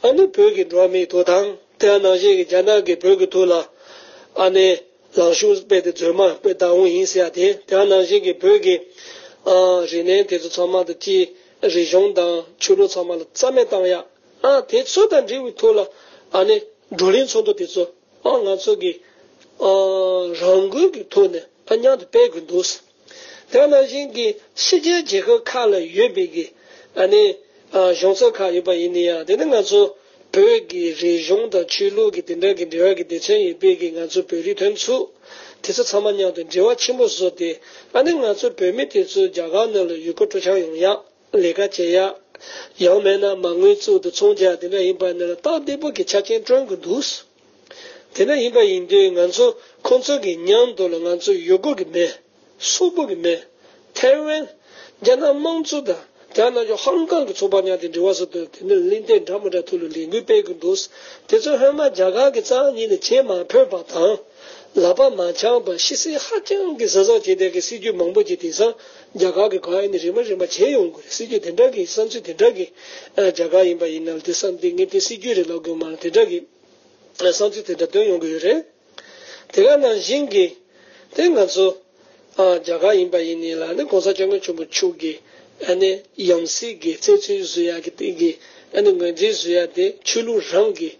ཨ་ནི་བོད་ཀྱི་འགྲོ་བ་མིའི་ཐོབ་ཐང་དེ་ནང་བཞིན་གྱི་རྒྱ་ནག་གི་བོད་ཀྱི་ཐོག་ལ་ཨ་ནི་ ལངས་ཕྱོགས་དཔེ་དེ་རྫུན་མ་དཔེ་བདག་འོང་ཡིན་ཟེར་ཡ་དེ། དེ་ནང་བཞིན་གྱི་བོད་ཀྱི་ཨ་རིག་གནས་དེ་ཚོ་ཚང་མ་དང་ཅི་རིག་གཞུང་དང་ཆོས་ལུགས་ཚང་མ་ལ་རྩ་མེད་བཏང་ཡ། ཨ་དེ་ཚོ་དང་འབྲེལ་བའི་ཐོག་ལ་ཨ་ནི་བགྲོ་གླེང་ཚོགས་འདུ་དེ་ཚོ་ཨ་ང་ཚོ་གི་ཨ་རང་འགུལ་གྱི་ཐོག་ནས་ཨ་མཉམ་དུ་སྤེལ་དགོས་འདུག་དེ་ནང་བཞིན་གྱི་ཕྱི་རྒྱལ་རྒྱལ་ཁབ་ཁག་ལ་ཡོད་པའི་གི་ཨ་ནི་ཨ་གཞུང་ཚབ་ཁག་ཡོད་པ་ཡིན་ན་ཡང་། དེ་ནི་ང་ཚོ་བོད་ཀྱི་རིག་གཞུང་དང་ཆོས་ལུགས་ཀྱི་དེ་འདྲ་གི་འབྲེལ་བ་གི་སྡེ་ཚན་ཡོད་པའི་གི་ང་ཚོ་བོད་རིགས་མཐུན་ཚོགས་དེ་ཚོ་ཚང་མ་མཉམ་དུ་འབྲེལ་བ་ཆེན་པོ་བཟོས་ཏེ། ཨ་ནི་ང་ཚོ་བོད་མི་དེ་ཚོ་རྒྱ་གར་ནང་ལ་ཡུལ་སྐོར་སྤྲོ་འཆམ་ཡོང་ཡ། ལས་ཀ་བྱེད་ཡ། ཡང་མིན་ན་མ་དངུལ་བཙུགས་ཏེ་ཚོང་རྒྱག་དེ་འདྲ་ཡིན་པ་ནི་ལ་སྟབས་བདེ་པོ་གི་ཆ་རྐྱེན་བསྐྲུན་དགོས་འདུག་དེ་འདྲ་ཡིན་པ་ཡིན་དུས་ང་ཚོ་ཁོང་ཚོ་གི་མཉམ་དུ་ལ་ང་ཚོ་ཡུལ་སྐོར་གི་མི། སོག་པོ་གི་མི། ཐའེ་ཝན། རྒྱ་ནག་དམངས་གཙོ་དང་དེ་ནང་བཞིན་ཧོང་ཀོང་གི་ཚོགས་པ་མཉམ་དུ་འབྲེལ་བ་བཟོ་དུས། དེ་ནི་གླེང་སྟེགས་འདྲ་མི་འདྲ་ཐོག་ལ་ལས་འགུལ་སྤེལ་དགོས་འདུག་དེ་ཚོ་སྔོན་མ་རྒྱ་གར་གྱི་རྩ་བ་ཉིད་ནས་བྱེད་མ་ཕོད་པ་དང་། ལག་པ་མ་འཆང་བར་ཕྱི་སེལ་ཧ་ཅང་གི་ཟབ་ཟབ་བྱས་བསྡད་ཀྱི་སྲིད་ཇུས་མང་པོ་ཅིག་དེང་སང་རྒྱ་གར་གྱི་ག་ཡིན་ནས་རིམ་པ་རིམ་པ་བྱས་ཡོང་དགོས་རེད། སྲིད་ཇུས་དེ་འདྲ་གི་བསམ་ཚུལ་དེ་འདྲ་གི་ཨ་རྒྱ་གར་ཡིན་པ་ཡིན་ན་དེ་བསམ་སྟེ་ངས་དེ་སྲིད་ཇུས་རེད་ལབ་དགོས་མ་རེད། དེ་འདྲ་གི་བསམ་ཚུལ་དེ་འདྲ་བཏོན་ཡོང་གི་ཡོད་རེད། དེ་ག་ནང་བཞིན་གྱི་དེ་ང་ཚོ་ཨ་རྒྱ་གར་ཡིན་པ་ཡིན་ནའི་ལ་ནི་༸གོང་ས་༸སྐྱབས་མགོན་ཆེན་པོ་མཆོག་གི་ཨ་ནི་ཡང་སྲིད་ཀྱི་བཙན་འཛུལ་བཟོ་ཡག་གི་སྟེང་གི་ཨ་ནི་ངོས་འཛིན་བཟོ་ཡག་དེ་ཆོས་ལུགས་རང་གི་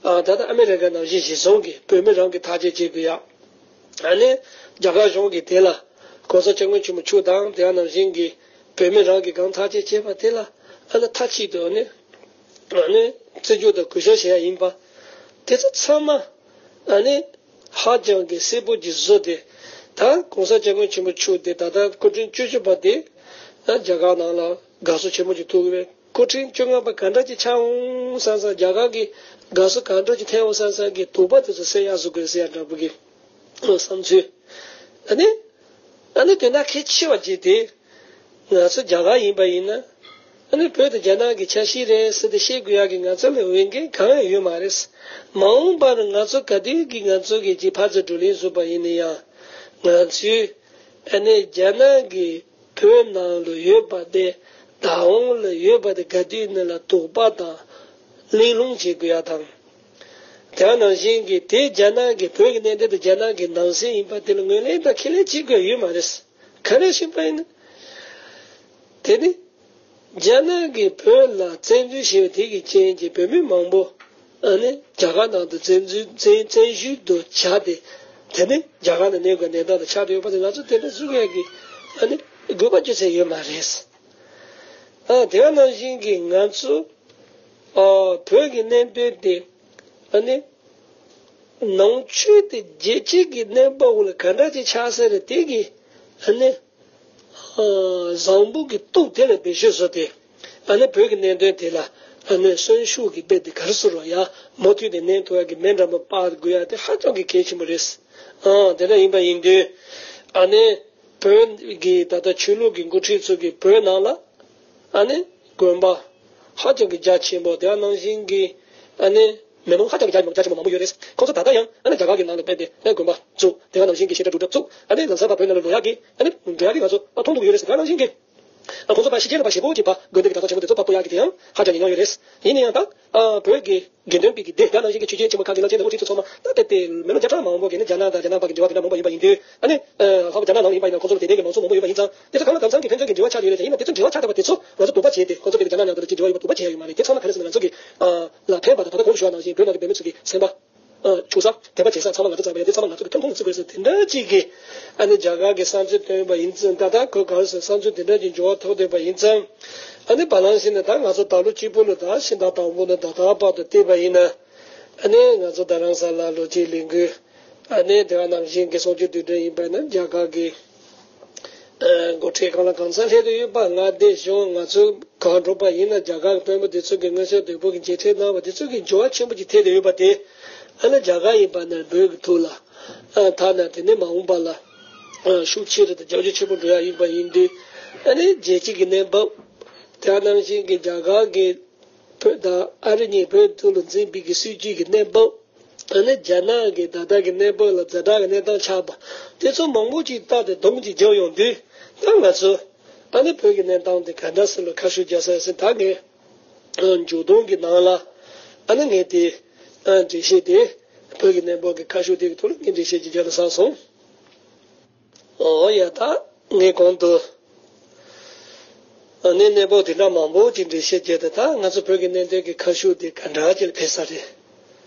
ཨ་ད་ལྟ་ཨ་མི་རི་ཀ་ནང་བཞིན་གཞི་བཟུང་གི་བོད་མི་རང་གི་ཐག་གཅོད་བྱེད་དགོས་ཡག་ཨ་ནི་རྒྱ་གར་གཞུང་གིས་དེ་ལ་༸གོང་ས་༸སྐྱབས་མགོན་ཆེན་པོ་མཆོག་དང་དེ་ག་ནང་བཞིན་གྱི་བོད་མི་རང་གིས་གང་ཐག་གཅོད་བྱས་པ་དེ་ལ་ཨ་ནི་མཐའ་གཅིག་ཏུ་ཨ་ནི་ཨ་ནི་བརྩི་འཇོག་དང་གུས་ཞབས་བྱེད་ཡ་ཡིན་པ། དེ་ཚོ་ཚང་མ་ཨ་ནི་ཧ་ཅང་གི་གསལ་པོ་ཅིག་བཟོ་སྟེ། ད་༸གོང་ས་༸སྐྱབས་མགོན་ཆེན་པོ་མཆོག་དེ་ད་ལྟ་སྐུ་ཕྲེང་བཅུ་བཞི་པ་དེ་ཨ་རྒྱ་གར་ནང་ལ་དགའ་བསུ་ཆེན་པོ་ཅིག་ཐོབ་ཀྱི་རེད། སྐུ་ཕྲེང་བཅོ་ལྔ་པ་ག་འདྲ་ཅིག་ཆགས་འོང་བསམ་བསམ། རྒྱ་གར་གྱི་དགའ་བསུ་ག་འདྲ་ཅིག་ཐེབས་འོང་བསམ་བསམ་གྱི་དོགས་པ་དེ་ཚོ་སེལ་ཡག་བཟོ་དགོས་ཟེར་ཡ་འདྲ་པོ་གི་བསམ་ཚུལ། ཨ་ནི་ཨ་ནི་དོན་དག་གལ་ཆེ་བ་ཅིག་དེ། ང་ཚོ་རྒྱ་གར་ཡིན་པ་ཡིན་ན། ཨ་ནི་བོད་དང་རྒྱ་ནག་གི་ཆ་ཤས་རེད་ཟེར་ཏེ་བཤད་དགོས་ཡག་གི་ང་ཚོ་ལ་འོས་འགན་གང་ཡང་ཡོད་མ་རེད། མ་འོངས་པར་ང་ཚོ་ག་དུས་ཀྱི་ང་ཚོ་གི་ཅིག་ཕར་ཚུར་བགྲོ་གླེང་བཟོས་པ་ཡིན་ན་ཡང་། ང་ཚོས་ཨ་ནི་རྒྱ་ནག་གི་བོད་ནང་ལ་ཡོད་པ་དེ། བདག་དབང་ལ་ཡོད་པ་དེ་ག་དུས་ནས་ལ་དོགས་པ་དང་གླེང་སློང་བྱེད་དགོས་ཡག་དང་། དེ་ནང་བཞིན་གྱི་དེ་རྒྱ་ནག་གི་བོད་ཀྱི་གནད་དོན་དེ་རྒྱ་ནག་གི་ནང་སྲིད་ཡིན་པ་དེ་ལ་ངོས་ལེན་དང་ཁས་ལེན་བྱེད་དགོས་ཡོད་མ་རེད། ག་རེ་ཞིག་པ་ཡིན་ན། དེ་ནི། རྒྱ་ནག་གིས་བོད་ལ་བཙན་འཛུལ་བྱས་པ་དེ་གི་རྐྱེན་གྱིས་བོད་མི་མང་པོ་ཨ་ནི་རྒྱ་གར་ནང་དུ་བཙན་འཛུལ་བཙན་བཙན་བཞུགས་དུ་བྱས་ཏེ། དེ་ནི་རྒྱ་གར་ནང་གནས་དགོས་གནས་སྟངས་དང་ཆགས་ཏེ་ཡོད་པ་དེ་ང་ཚོ་དེ་འདྲ་བཟོ་ཡག་གི་ཨ་ནི་དགོས་པ་ཅི་ཟེར་ཡོད་མ་རེད། ཨ་དེ་ག་ནང་བཞིན་གྱི་ང་ཚོ་ཨ་བོད་ཀྱི་གནད་དོན་དེ་ཨ་ནི་ནང་ཆོས་དེ་རྒྱལ་སྤྱི་གི་གནས་བབ་ལ་ག་འདྲ་ཅིག་ཆགས་ས་རེད། དེ་གི་ཨ་ནི། ཨ་བཟང་པོ་གི་སྟོབས་དེ་ལ་བེད་སྤྱོད་བཟོ་སྟེ། ཨ་ནི་བོད་ཀྱི་གནད་དོན་དེ་ལ་ཨ་ནི་གསོན་ཤུགས་ཀྱི་དཔེ་དེ་ག་རེ་ཟེར་རོ་ཡ། མུ་མཐུད་དེ་གནས་ཐུབ་ཡག་གི་མེ་འདྲ་མོ་སྤར་དགོས་ཡག་དེ་ཧ་ཅང་གི་གལ་ཆེན་པོ་རེད། ཨ་དེ་འདྲ་ཡིན་པ་ཡིན་དུས། ཨ་ནི་བོད་ཀྱི་ད་ལྟ་ཆོས་ལུགས་ཀྱི་འགོ་ཁྲིད་ཚོ་གིས་བོད་ནང་ལ་ཨ་ནི་དགོན་པ་ཧ་ཅང་གི་རྒྱ་ཆེན་པོ། དེ་ནང་བཞིན་གྱི་ཨ་ནི་མི་མང་ཧ་ཅང་གི་རྒྱ་རྒྱ་ཆེན་པོ་མང་པོ་ཡོད་རེད། ཁོང་ཚོ་ད་ལྟ་ཡང་ཨ་ནི་རྒྱ་གར་གྱི་ནང་ལ་ཕེབས་ཏེ་ཨ་དགོན་པ་བཙུགས། དེ་ག་ནང་བཞིན་གྱི་བཤད་གྲྭ་སྒྲུབ་གྲྭ་བཙུགས། ཨ་ནི་ལམ་སང་ཕར་བོད་ནང་ལ་འགྲོ་ཡག་གི་ཨ་ནི་འགྲོ་ཡག་གི་ང་ཚོ་ཨ་མཐོང་ཐུབ་ཀྱི་ཡོད་རེད་ཟེར། དེ་ག་ནང་བཞིན་གྱི་ཨ་ཁོང་ཚོ་ཕར་ཕྱི་རྒྱལ་ལ་ཕར་ཞེ་པོ་ཅིག་ཕར་དགོན་སྡེ་གི་ད་ལྟ་ཆེན་པོ་དེ་ཚོ་ཕར་སྤོ་ཡག་གི་དེ་ཡང་ཧ་ཅང་ཉེ་མྱོང་ཡོད་རེད། ཡིན་ན་ཡང་ད་ཨ་བོད་ཀྱི་དགེ་འདུན་པའི་གི་སྡེ་དེ་ག་ནང་བཞིན་གྱི་ཆོས་བརྒྱུད་ཆེན་མོ་ཁག་གི་བླ་ཆེན་དང་དབུ་ཁྲིད་ཚོ་ཚང་མ་ད་དེ་དེ་མི་ལོ་བརྒྱ་ཕྲག་མང་པོ་གི་ནི་རྒྱ་ནག་དང་རྒྱ་ནག་བར་གྱི་འབྲེལ་བ་དེ་འདྲ་མང་པོ་ཡིན་པ་ཡིན་དུས། ཨ་ནི་ཨ་ལྷག་པར་རྒྱ་ནག་ནང་ཡིན་པ་ཡིན་ན་ཁོང་ཚོ་ལ་དེ་འདྲའི་གི་མང་ཚོགས་མང་པོ་ཡོད་པ་ཡིན་ཙང་། དེ་ཚོ་གང་ལ་གང་འཚམ་གྱི་ཕན་ཚུན་གྱི་འབྲེལ་བ་ཆགས་ཡོད་རེད། ཡིན་ན་དེ་ཚོ་འབྲེལ་བ་ཆགས་བསྡད་པ་དེ་ཚོ་ང་ཚོ་དོགས་པ་བྱས་ཏེ། ཁོང་ཚོ་དེ་རྒྱ་ནག་ནང་དུ་ལ་ཅིག་འབྲེལ་བ་ཡོད་པ་དོགས་པ་བྱས་ཡ་ཡོད་མ་རེད། དེ་ཚང་མ་ག་རེ་ཟེར་ན་ང་ཚོ་གི་ཨ་ལ་ཕན་པ་དང་། ད་ལྟ་གོང་དུ་ཞུས་པ་ནང་བཞིན་བོད་ནང་གི་བོད་མི་ཚོ་གི་སེམས་པ་ཨ་བྱུང་ས། དད་པ་བྱེད་ས་ཚང་མ་ང་ཚོ་གི་ཐུན་མོང་གི་ཚུལ་དགོས་ཟེར་དེ་འདྲ་ཅིག་གི་ཨ་ནི་རྒྱ་གར་གྱི་བསམ་ཚུལ་བཏོན་པ་ཡིན་ཙང་། ད་ལྟ་གོ་ག་རེ་ཟེར་བསམ་ཚུལ་དེ་འདྲ་ཅིག་འབྱོར་བ་ཐོག་བསྡད་པ་ཡིན་ཙང་། ཨ་ནི་བ་ལང་ཤིན་ནས་ད་ང་ཚོ་ད་ལོ་གཅིག་པོ་ལ་ད་ཤིང་རྟ་དང་པོ་ནས་ད་ལྟ་བར་དུ་བལྟས་པ་ཡིན་ན། ཨ་ནི་ང་ཚོ་རྡ་རམ་ས་ལ་ལོ་གཅིག་ལས་འགུལ། ཨ་ནི་དེ་ག་ནང་བཞིན་གྱི་གསུང་ཆོས་དུས་དྲན་ཡིན་པ་ན་རྒྱ་གར་གྱི་ཨ་འགོ་ཁྲིད་གང་ལ་གང་འཚམ་སླེབས་བསྡད་ཡོད་པ། མངའ་སྡེ་གཞུང་ང་ཚོ་གང་འགྲོ་པ་ཡིན་ན་རྒྱ་གར་གྱི་དཔོན་པོ་དེ་ཚོ་གི་སྔོན་བྱོན་བདུད་པོ་གི་མཇལ་འཕྲད་གནང་བ་དེ་ཚོ་གི་འགྱུར་བ་ཆེན་པོ་ཅིག་ཐེབས་བསྡད་ཡོད་པ་དེ། ཨ་ནི་རྒྱ་གར་ཡིན་པ་ན་བོད་ཀྱི་ཐོག་ལ་ཨ་ཐ་ན་དེ་ནས་མ་འོངས་པ་ལ་ཨ་ཤུགས་ཆེ་རུ་དང་རྒྱབ་སྐྱོར་ཆེན་པོ་འགྲོ་ཡ་ཡིན་པ་ཡིན་དུས། ཨ་ནི་རྒྱལ་སྤྱི་གི་གནས་བབ། དེ་ནང་བཞིན་གྱི་རྒྱ་གར་གྱི་བོད་དང་ཨ་རི་གཉིས་བོད་དུ་ལ་འཛིན་པའི་གི་སྲིད་ཇུས་ཀྱི་གནས་བབ། ཨ་ནི་རྒྱ་ནག་གི་ད་ལྟ་གི་གནས་བབ་ལ་ཛ་དྲག་གི་གནས་སྟངས་ཆགས་པ་དེ་ཚོ་མང་པོ་ཅིག་བལྟས་ཏེ་སྡོམ་ཅིག་བརྒྱབ་ཡོང་དུས། ད་ང་ཚོ་ཨ་ནི་བོད་ཀྱི་གནས་སྟངས་དེ་ག་འདྲ་ཟེར་ལ་ཁ་ཤུགས་རྒྱག་ས་ཟེར། ད་ངས་ཨ་མཇུག་སྡོམ་གྱི་ནང་ལ་ཨ་ནི་ངས་དེ་ཨ་འགྲེལ་བཤད་དེ་ བོད་ཀྱི་གནས་བབ་ཀྱི་ཁ་ཕྱོགས་དེ་གི་ཐོག་ལ་ངས་འགྲེལ་བཤད་ཅིག་རྒྱག་ན་བསམ་སོང་། ཨོ་ཡ། ད་ངས་གོང་དུ་ཨ་ནི་གནས་བབ་དེ་འདྲ་མང་པོ་ཅིག་འགྲེལ་བཤད་བརྒྱབ་སྟེ། ད་ང་ཚོ་བོད་ཀྱི་གནད་དོན་གྱི་ཁ་ཕྱོགས་དེ་ག་འདྲ་ཅིག་ལ་ཕེབས་ས་རེད།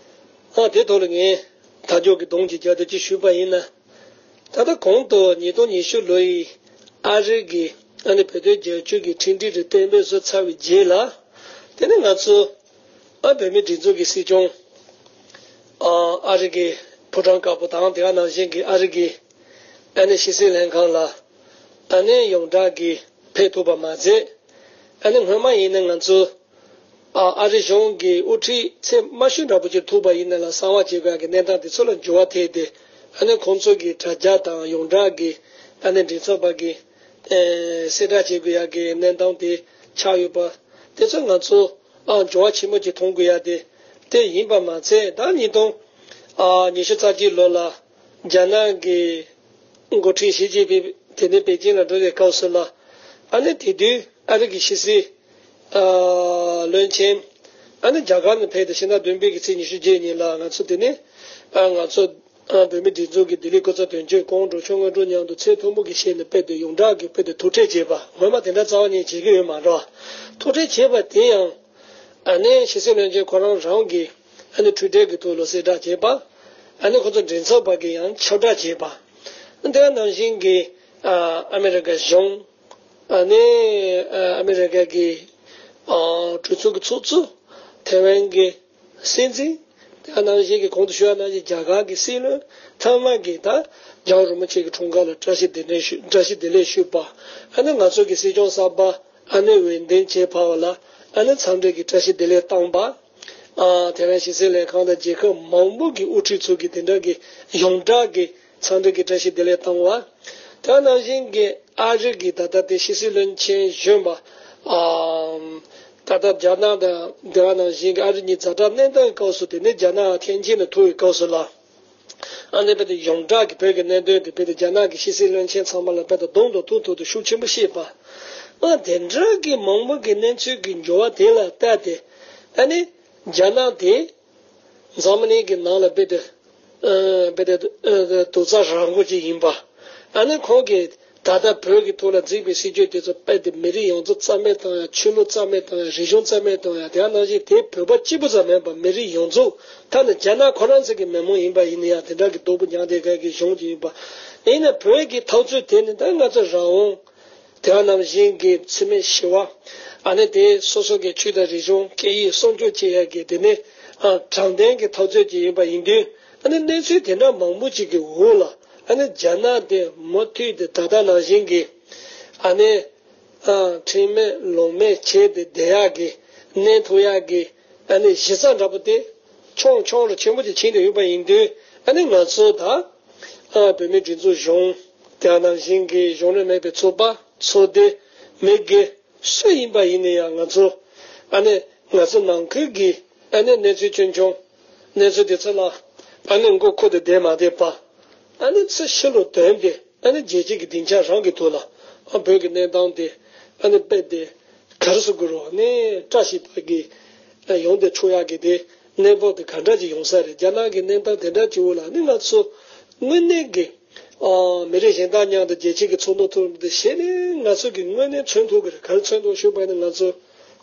ཨ་དེ་ཐོག་ལ་ངས་མཐའ་འཇོག་གི་སྡོམ་ཅིག་རྒྱག་སྟེ་ཅིག་ཞུས་པ་ཡིན་ན། ད་ལྟ་གོང་དུ་ཉིས་སྟོང་ཉི་ཤུ་ལོ་ཡི་ཨ་རི་གི་ཨ་ནི་བོད་དོན་རྒྱབ་སྐྱོར་གྱི་འཕྲིན་སྒྲིག་རེ་གཏན་འབེབས་བཟོས་ཚར་བའི་རྗེས་ལ། དེ་ནས་ང་ཚོ་ཨ་བོད་མིའི་སྒྲིག་འཛུགས་ཀྱི་སྲིད་སྐྱོང་ཨ་ཨ་རི་གི་ཕོ་བྲང་དཀར་པོ་དང་། དེ་ག་ནང་བཞིན་གྱི་ཨ་རི་གི་ཨ་ནི་ཕྱི་སྲིད་ལྷན་ཁང་ལ་ཨ་ནི་ཡོངས་གྲགས་ཀྱི་ཕེབས་ཐུབ་པ་མ་ཟད། ཨ་ནི་སྔོན་མ་ཡིན་ན་ང་ཚོ་ཨ་ཨ་རི་གཞུང་གི་དབུ་ཁྲིད་ཚད་དམའ་ཤོས་འདྲ་པོ་ཅིག་ཐུག་པ་ཡིན་ན་ལ། གསང་བ་བྱེད་དགོས་ཡག་གི་གནས་སྟངས་དེ་ཚོ་ལ་འགྱུར་བ་ཐེབས་ཏེ། ཨ་ནི་ཁོང་ཚོ་གི་དྲ་རྒྱ་དང་ཡོངས་གྲགས་ཀྱི་ཨ་ནི་མགྲིན་ཚབ་པ་གི་ཨེ་གསལ་བསྒྲགས་བྱེད་དགོས་ཡག་གི་གནས་སྟངས་དེ་ཆགས་ཡོད་པ། དེ་ཚོ་ང་ཚོ་ཨ་འགྱུར་བ་ཆེན་པོ་ཅིག་མཐོང་དགོས་ཡག་དེ་དེ་ཡིན་པ་མ་ཚད། ད་ཉིས་སྟོང་ཨ་ཉི་ཤུ་རྩ་གཅིག་ལོ་ལ་རྒྱ་ནག་གི་འགོ་ཁྲིད་ཞི་ཅིན་ཕིང་དེ་ནས་པེ་ཅིན་ལ་འགྲོ་བའི་སྐབས་སུ་ལ། ཨ་ནི་དེ་དུས་ཨ་རི་གི་ཕྱི་སྲིད་ཨ་བློན་ཆེན་ཨ་ནི་རྒྱ་གར་ནས་ཕེབས་ཏེ། ཕྱི་ཟླ་བདུན་པའི་གི་ཚེས་ཉི་ཤུ་རྗེས་ཉིན་ལ་ང་ཚོ་དེ་ནས་ཨ་ང་ཚོ་ཨ་བོད་མིའི་སྒྲིག་འཛུགས་ཀྱི་ལྡི་ལི་སྐུ་ཚབ་དོན་གཅོད་ཀོང་ཀྲོའུ་ཆོས་མངོན་སྒྲོན་མཉམ་དུ་ཚད་མཐོན་པོ་གི་ཞལ་ནས་དཔེ་དེ་ཡོངས་གྲགས་ཀྱི་དཔེ་དེ་ཐུག་འཕྲད་བྱས་པ། སྔོན་མ་དེ་འདྲ་རྩ་བ་ཉིད་བྱེད་ཀྱི་ཡོད་མ་རེད། ཐུག་འཕྲད་བྱས་པ་དེ་ཡང་ཨ་ནི་ཕྱི་སྲིད་བློན་ཆེན་ཁོ་རང་རང་གི་ཨ་ནི་ཊུའི་ཊར་གྱི་ཐོག་ལ་གསལ་བསྒྲགས་བྱས་པ། ཨ་ནི་ཁོ་ཚོ་མགྲིན་ཚབ་པ་གིས་ཡང་ཁྱབ་བསྒྲགས་བྱས་པ། དེ་ནང་བཞིན་གྱི་ཨ་ཨ་མི་རི་ཀ་གཞུང་། ཨ་ནི་ཨ་ཨ་མི་རི་ཀ་གི་ཨ་གྲོས་ཚོགས་ཀྱི་ཚོགས་གཙོ། ཐེ་ཝན་གྱི་སྲིད་འཛིན། དེ་ནང་བཞིན་གྱི་གོང་དུ་ཞུས་པ་ནང་བཞིན་རྒྱ་གར་གྱི་སྲིད་བློན་ཚང་མ་གིས་ད་རྒྱལ་བ་རིན་པོ་ཆེ་གི་འཁྲུངས་སྐར་ལ་བཀྲ་ཤིས་བདེ་ལེགས་ཞུ། བཀྲ་ཤིས་བདེ་ལེགས་ཞུས་པ། ཨ་ནི་ང་ཚོ་གི་སྲིད་སྐྱོང་གསར་པ་ཨ་ནི་འོས་འདེམས་བྱས་ཕར་བ་ལ་ཨ་ནི་འཚམས་འདྲི་གི་བཀྲ་ཤིས་བདེ་ལེགས་བཏང་པ། ཨ་དེ་རིང་ཕྱི་སྲིད་ལྷན་ཁང་དང་རྒྱལ་ཁབ་མང་པོ་གི་དབུ་ཁྲིད་ཚོ་གིས་དེ་འདྲ་གི་ཡོངས་གྲགས་ཀྱི་འཚམས་འདྲི་གི་བཀྲ་ཤིས་བདེ་ལེགས་བཏང་བ། དེ་ནང་བཞིན་གྱི་ཨ་རི་གི་ད་ལྟ་དེ་ཕྱི་སྲིད་བློན་ཆེན་གཞོན་པ་ཨ་ད་ལྟ་རྒྱ་ནག་དང་དེ་ནང་བཞིན་གྱི་ཨ་རི་གཉིས་ཛ་དྲག་གནས་སྟངས་སྐབས་སུ། དེ་ནས་རྒྱ་ནག་ཐེན་ཅིན་ལ་ཐུག་པའི་སྐབས་སུ་ལ། ཨ་ནི་དཔེ་དེ་ཡོངས་གྲགས་ཀྱི་བོད་ཀྱི་གནད་དོན་དེ་དཔེ་དེ་རྒྱ་ནག་གི་ཕྱི་སྲིད་བློན་ཆེན་ཚང་མ་ལ་དཔེ་དེ་གདོང་དང་ཐུག་ཐུག་ཏུ་ཤུགས་ཆེན་པོ་བཤད་པ། ཨ་དེ་འདྲ་གི་མང་པོ་གི་གནས་ཚུལ་གྱི་འགྱུར་བ་དེ་ལ་བལྟས་ཏེ། ཨ་ནི་རྒྱ་ནག་དེ་འཛམ་གླིང་གི་ནང་ལ་དཔེ་དེ་ཨ་དཔེ་དེ་ཨ་དུག་རྩྭ་ར་མགོ་ཅིག་ཡིན་པ། ཨ་ནི་ཁོང་གིས་ད་ལྟ་བོད་ཀྱི་ཐོག་ལ་འཛིན་པའི་སྲིད་བྱུས་དེ་ཚོ་དཔེ་དེ་མི་རིགས་ཡོངས་རྫོགས་རྩ་མེད་བཏང་ཡག་ཆོས་ལུགས་རྩ་མེད་བཏང་ཡག་རིག་གཞུང་རྩ་མེད་བཏང་ཡག་དེ་ནང་བཞིན་དེ་བོད་པ་གཅིག་པུ་ཙམ་མིན་པ་མི་རིགས་ཡོངས་རྫོགས། ཐ་ན་རྒྱ་ནག་ཁོ་རང་ཚོ་གི་མི་མང་ཡིན་པ་ཡིན་ན་ཡང་དེ་འདྲ་གི་སྡུག་པོ་མྱངས་བསྡད་མཁན་གྱི་གཞུང་ཅིག་ཡིན་པ། ཡིན་ན་བོད་ཀྱི་འཐབ་རྩོད་དེ་ནི་ད་ང་ཚོ་རང་དབང་དེ་ནང་བཞིན་གྱི་འཚེ་མེད་ཞི་བ། ཨ་ནི་དེ་སོ་སོ་གི་ཆོས་དང་རིག་གཞུང་སྐད་ཡིག་སྲུང་སྐྱོབ་བྱེད་ཡག་གི་དེ་ནི་ཨ་དྲང་བདེན་གྱི་འཐབ་རྩོད་ཅིག་ཡིན་པ་ཡིན་དུས། ཨ་ནི་གནས་ཚུལ་དེ་འདྲ་མང་པོ་ཅིག་གི་འོག་ལ། ཨ་ནི་རྒྱ་ནག་དེ་མུ་མཐུད་དེ་ད་ལྟ་ནང་བཞིན་གྱི་ཨ་ནི་ཨ་ཁྲིམས་མེད་ལུགས་མེད་བྱས་ཏེ་བསྡད་ཡག་གི་གནས་ཐུབ་ཡག་གི་ཨ་ནི་གཞི་རྩ་འདྲ་པོ་དེ་ཆུང་ཆུང་རུ་ཆེན་པོ་ཅིག་ཕྱིན་བསྡད་ཡོད་པ་ཡིན་དུས། ཨ་ནི་ང་ཚོ་ད་ཨ་བོད་མིའི་སྒྲིག་འཛུགས་གཞུང་དེ་ནང་བཞིན་གྱི་གཞུང་འབྲེལ་མེད་པའི་ཚོགས་པ་ཚོགས་སྡེ་མི་སྒེར་སུ་ཡིན་པ་ཡིན་ན་ཡང་། ང་ཚོ་ཨ་ནི་ང་ཚོ་ནང་ཁུལ་གྱི་ཨ་ནི་གནས་ཚུལ་ཆུང་ཆུང་གནས་ཚུལ་དེ་ཚོ་ལ་ཨ་ནི་མགོ་འཁོར་ཏེ་བསྡད་མ་བསྡད་པ། ཨ་ནི་ཚུར་ཕྱི་ལ་དོན་ཏེ། ཨ་ནི་རྒྱལ་སྤྱི་གི་སྡིངས་ཆ་རང་གི་ཐོག་ལ་ཨ་བོད་ཀྱི་གནས་སྟངས་དེ་ཨ་ནི་དཔེ་དེ་ག་རེ་ཟེར་དགོས་རེད། ཨ་ནི་བཀྲ་ཤིས་པ་གི་ཡོང་བསྡད་ཆོག་ཡག་གི་དེ་གནས་བབ་དེ་ག་འདྲ་ཅིག་ཡོང་ས་རེད། རྒྱ་ནག་གི་གནས་སྟངས་དེ་འདྲ་ཅིག་འོག་ལ་ཨ་ནི་ང་ཚོ་དངོས་གནས་ཀྱི་ཨ་མི་རིགས་གཞན་དག་མཉམ་དུ་རྒྱལ་སྤྱི་གི་ཚོགས་འདུ་ཐོག་འདི་བྱས་ནས་ང་ཚོ་གི་དངོས་གནས་མཚོན་ཐུབ་ཀྱི་རེད། ག་རེ་མཚོན་ཐུབ་ཞུས་པ་ཡིན་ན། ང་ཚོ་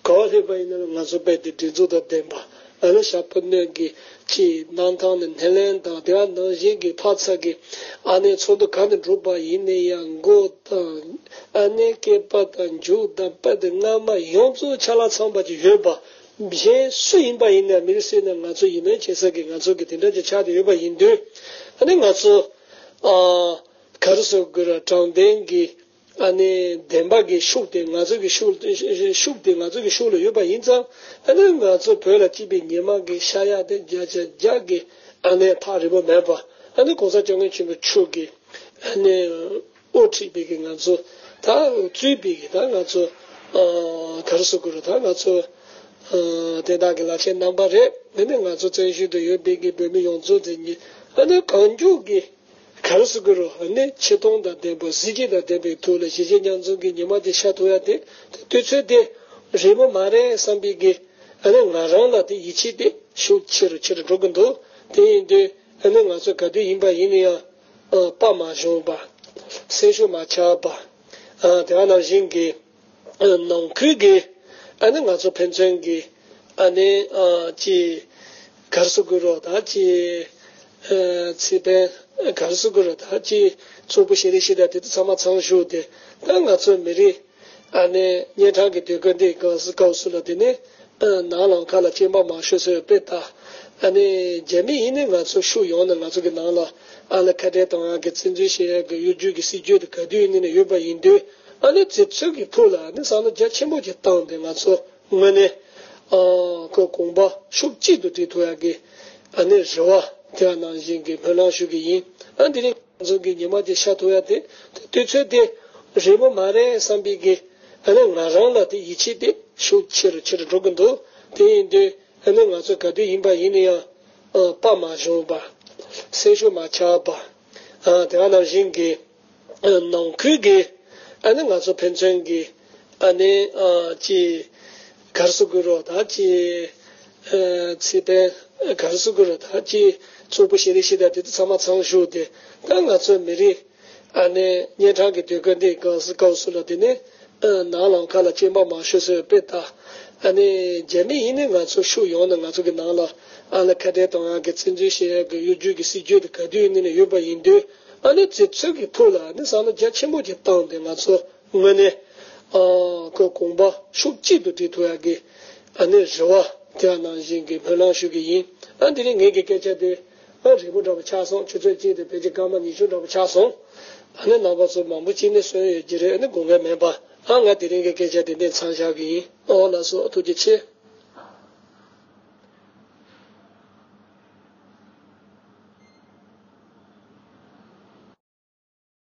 ག་པར་སླེབས་པ་ཡིན་ན་ང་ཚོ་དཔེ་དེ་སྒྲིག་འཛུགས་དང་ལྡན་པ། ཨ་ནི་ཞག་པོ་སྣོད་ཀྱི་ཅིག་གནམ་ཐང་ནས་སྣེ་ལེན་དང་། དེ་ནང་བཞིན་གྱི་ཕར་ཚུར་གྱི་ཨ་ནི་ཚོགས་འདུ་ག་ནས་འགྲོ་པ་ཡིན་ན་ཡང་མགོ་དང་ཨ་ནི་སྐེད་པ་དང་མཇུག་དང་དཔེ་དེ་རྔ་མ་ཡོངས་རྫོགས་ཆ་ལག་ཚང་པ་ཅིག་ཡོད་པ། གཞན་སུ་ཡིན་པ་ཡིན་ན་མི་རེ་ཟེར་ན་ང་ཚོ་ཡིད་སྨོན་བྱེད་ས་གི་ང་ཚོ་གི་དེ་འདྲ་ཅིག་ཆགས་ཏེ་ཡོད་པ་ཡིན་དུས། ཨ་ནི་ང་ཚོ་ཨ་ག་རེ་ཟེར་དགོས་རེད། དྲང་བདེན་གྱི་ཨ་ནི་བདེན་པ་གི་ཤུགས་དེ་ང་ཚོ་གི་ཤུགས་ཤུགས་དེ་ང་ཚོ་གི་ཤུགས་ལ་ཡོད་པ་ཡིན་ཙང་། ཨ་ནི་ང་ཚོ་བོད་ལ་སྐྱིད་པའི་ཉི་མ་གི་ཤར་ཡག་དེ་བརྒྱ་ཆ་བརྒྱ་གི་ཨ་ནི་ཐག་རིང་པོ་མེད་པ། ཨ་ནི་གོང་ས་སྐྱབས་མགོན་ཆེན་པོ་མཆོག་གི་ཨ་ནི་དབུ་ཁྲིད་པའི་གི་ང་ཚོ་ད་གཙོས་པའི་གི་ད་ང་ཚོ་ཨ་ག་རེ་ཟེར་དགོས་རེད། ད་ང་ཚོ་ཨ་དེ་དག་གི་ལག་ཆའི་རྣམ་པ་རེད། དེ་ནི་ང་ཚོ་བཙན་བྱོལ་དུ་ཡོད་པའི་གི་བོད་མི་ཡོངས་རྫོགས་དེ་ཉིད་ཨ་ནི་གང་མགྱོགས་ཀྱི་ག་རེ་ཟེར་དགོས་རེད། ཨ་ནི་ཆེ་མཐོང་དང་ལྡན་པ། གཟི་བརྗིད་དང་ལྡན་པའི་ཐོག་ལ་གཞིས་བྱེས་མཉམ་འཛོམས་ཀྱི་ཉི་མ་དེ་ཤར་ཐུབ་ཡ་དེ་དུས་ཚོད་དེ་རིང་པོ་མ་རེད་བསམ་པའི་གི་ཨ་ནི་ང་རང་ལ་དེ་ཡིད་ཆེས་དེ་ཤུགས་ཆེ་རུ་ཆེ་རུ་འགྲོ་གི་འདུག་དེ་ཡིན་དུས་ ཨ་ནི་ང་ཚོ་ག་དུས་ཡིན་པ་ཡིན་ན་ཡང་ཨ་པ་མ་བྱུང་བ། སེམས་ཤུགས་མ་ཆག་པ། ཨ་དེ་ག་ནང་བཞིན་གྱི་ཨ་ནང་ཁུལ་གྱི་ཨ་ནི་ང་ཚོ་ཕན་ཚུན་གྱི་ཨ་ནི་ཨ་ཅི་གར་སོ་གུ་རོ་ད་ཅི་ཨ་ཚེ་ཕན་གར་སོ་གུ་རོ་ད་ཅི་གཙོ་བོ་ཤེས་རིག་ཤེས་ལྡན་དེ་ཚོ་ཚང་མ་ཚང་བཞུགས་ཏེ། ད་ང་ཚོ་མི་རིགས་ཨ་ནི་གཉན་འཕྲང་གི་དུས་སྐབས་འདི་སྐབས་སུ་སྐབས་སུ་ལ་དེ་ནི་ཨ་ནང་ལམ་ཁ་ལ་སྐྱེས་པ་མང་ཤོས་སུ་དཔེ་ལྟ། ཨ་ནི་རྒྱ་མི་ཡིན་ནི་ང་ཚོ་ཤུགས་ཡོང་ནས་ང་ཚོ་གི་ནང་ལ་ཨ་ལ་ཁ་བྲལ་གཏོང་ཡག་གི་བཙན་འཛུལ་བྱེད་ཡག་གི་གཡོ་སྒྱུ་གི་སྲིད་ཇུས་དེ་ག་དུས་ཡིན་ནི་ནས་ཡོད་པ་ཡིན་དུས། ཨ་ནི་དེ་ཚོ་གི་ཕུགས་ལ་ཨ་ནི་བསམ་བློ་རྒྱ་ཆེན་པོ་ཅིག་བཏང་སྟེ་ང་ཚོ་དངོས་གནས་ཨ་ཁོ་གོམ་པ་ཤུགས་གཅིག་ཏུ་སྒྲིལ་ཐུབ་ཡག་གི་ཨ་ནི་རེ་བ་དེ་ནང་བཞིན་གྱི་སྨོན་ལམ་ཞུ་གི་ཡིན། ཨ་འདི་རིང་ང་ཚོ་གི་ཉི་མ་དེ་ཤར་ཐུབ་ཡ་དེ་དུས་ཚོད་དེ་རན་པོ་མ་རེད་བསམ་པའི་གི་ཨ་ནི་ང་རང་ལ་དེ་ཡིད་ཆེས་དེ་ཤུགས་ཆེ་རུ་ཆེ་རུ་འགྲོ་གི་འདུག་དེ་ཡིན་དུས་ཨ་ནི་ང་ཚོ་ག་དུས་ཡིན་པ་ཡིན་ན་ཡང་ཨ་པ་མ་བྱུང་བ། སེམས་ཤུགས་མ་ཆག་པ། ཨ་དེ་ག་ནང་བཞིན་གྱི་ཨ་ནང་ཁུལ་གྱི་ཨ་ནི་ང་ཚོ་ཕན་ཚུན་གྱི་ཨ་ནི་ཨ་ཅི་གར་སོ་གུ་རོ་ད་ཅི་ཨ་ཚེ་ཕན་གར་སོ་གུ་རོ་ད་ཅི་གཙོ་བོ་ཤེས་རིག་ཤེས་ལྡན་དེ་ཚོ་ཚང་མ་ཚང་བཞུགས་ཏེ། ད་ང་ཚོ་མི་རིགས་ཨ་ནི་གཉན་འཕྲང་གི་དུས་སྐབས་འདི་སྐབས་སུ་སྐབས་སུ་ལ་དེ་ནི་ཨ་ནང་ལམ་ཁ་ལ་སྐྱེས་པ་མང་ཤོས་སུ་དཔེ་ལྟ། ཨ་ནི་རྒྱ་མི་ཡིན་ནི་ང་ཚོ་ཤུགས་ཡོང་ནས་ང་ཚོ་གི་ནང་ལ་ཨ་ལ་ཁ་བྲལ་གཏོང་ཡག་གི་བཙན་འཛུལ་བྱེད་ཡག་གི་གཡོ་སྒྱུ་གི་སྲིད་ཇུས་དེ་ག་དུས་ཡིན་ནི་ནས་ཡོད་པ་ཡིན་དུས། ཨ་ནི་དེ་ཚོ་གི་ཕུགས་ལ་ཨ་ནི་བསམ་བློ་རྒྱ་ཆེན་པོ་ཅིག་བཏང་སྟེ་ང་ཚོ་དངོས་གནས་ཨ་ཁོ་གོམ་པ་ཤུགས་གཅིག་ཏུ་སྒྲིལ་ཐུབ་ཡག་གི་ཨ་ནི་རེ་བ་དེ་ནང་བཞིན་གྱི་སྨོན་ལམ་ཞུ་གི་ཡིན། ཨ་འདི་རིང་ངེད་ཀྱི་སྐད་ཆ་དེ་ཨ་རིང་པོ་འདྲ་པོ་ཆགས་སོང་། ཆུ་ཚོད་གཅིག་དང་ཕལ་ཆེར་སྐར་མ་ཉི་ཤུ་འདྲ་པོ་ཆགས་སོང་། ཨ་ནི་རྣམ་པ་ཚོ་མང་པོ་ཅིག་ནས་གསན་ཡོད་ཀྱི་རེད། ཨ་ནི་དགོངས་འགལ་མེད་པ། ཨ་ང་དེ་རིང་གི་སྐད་ཆ་དེ་འདི་མཚམས་བཞག་གི་ཡིན། ཨོ་ལགས་སོ། ཐུགས་རྗེ་ཆེ།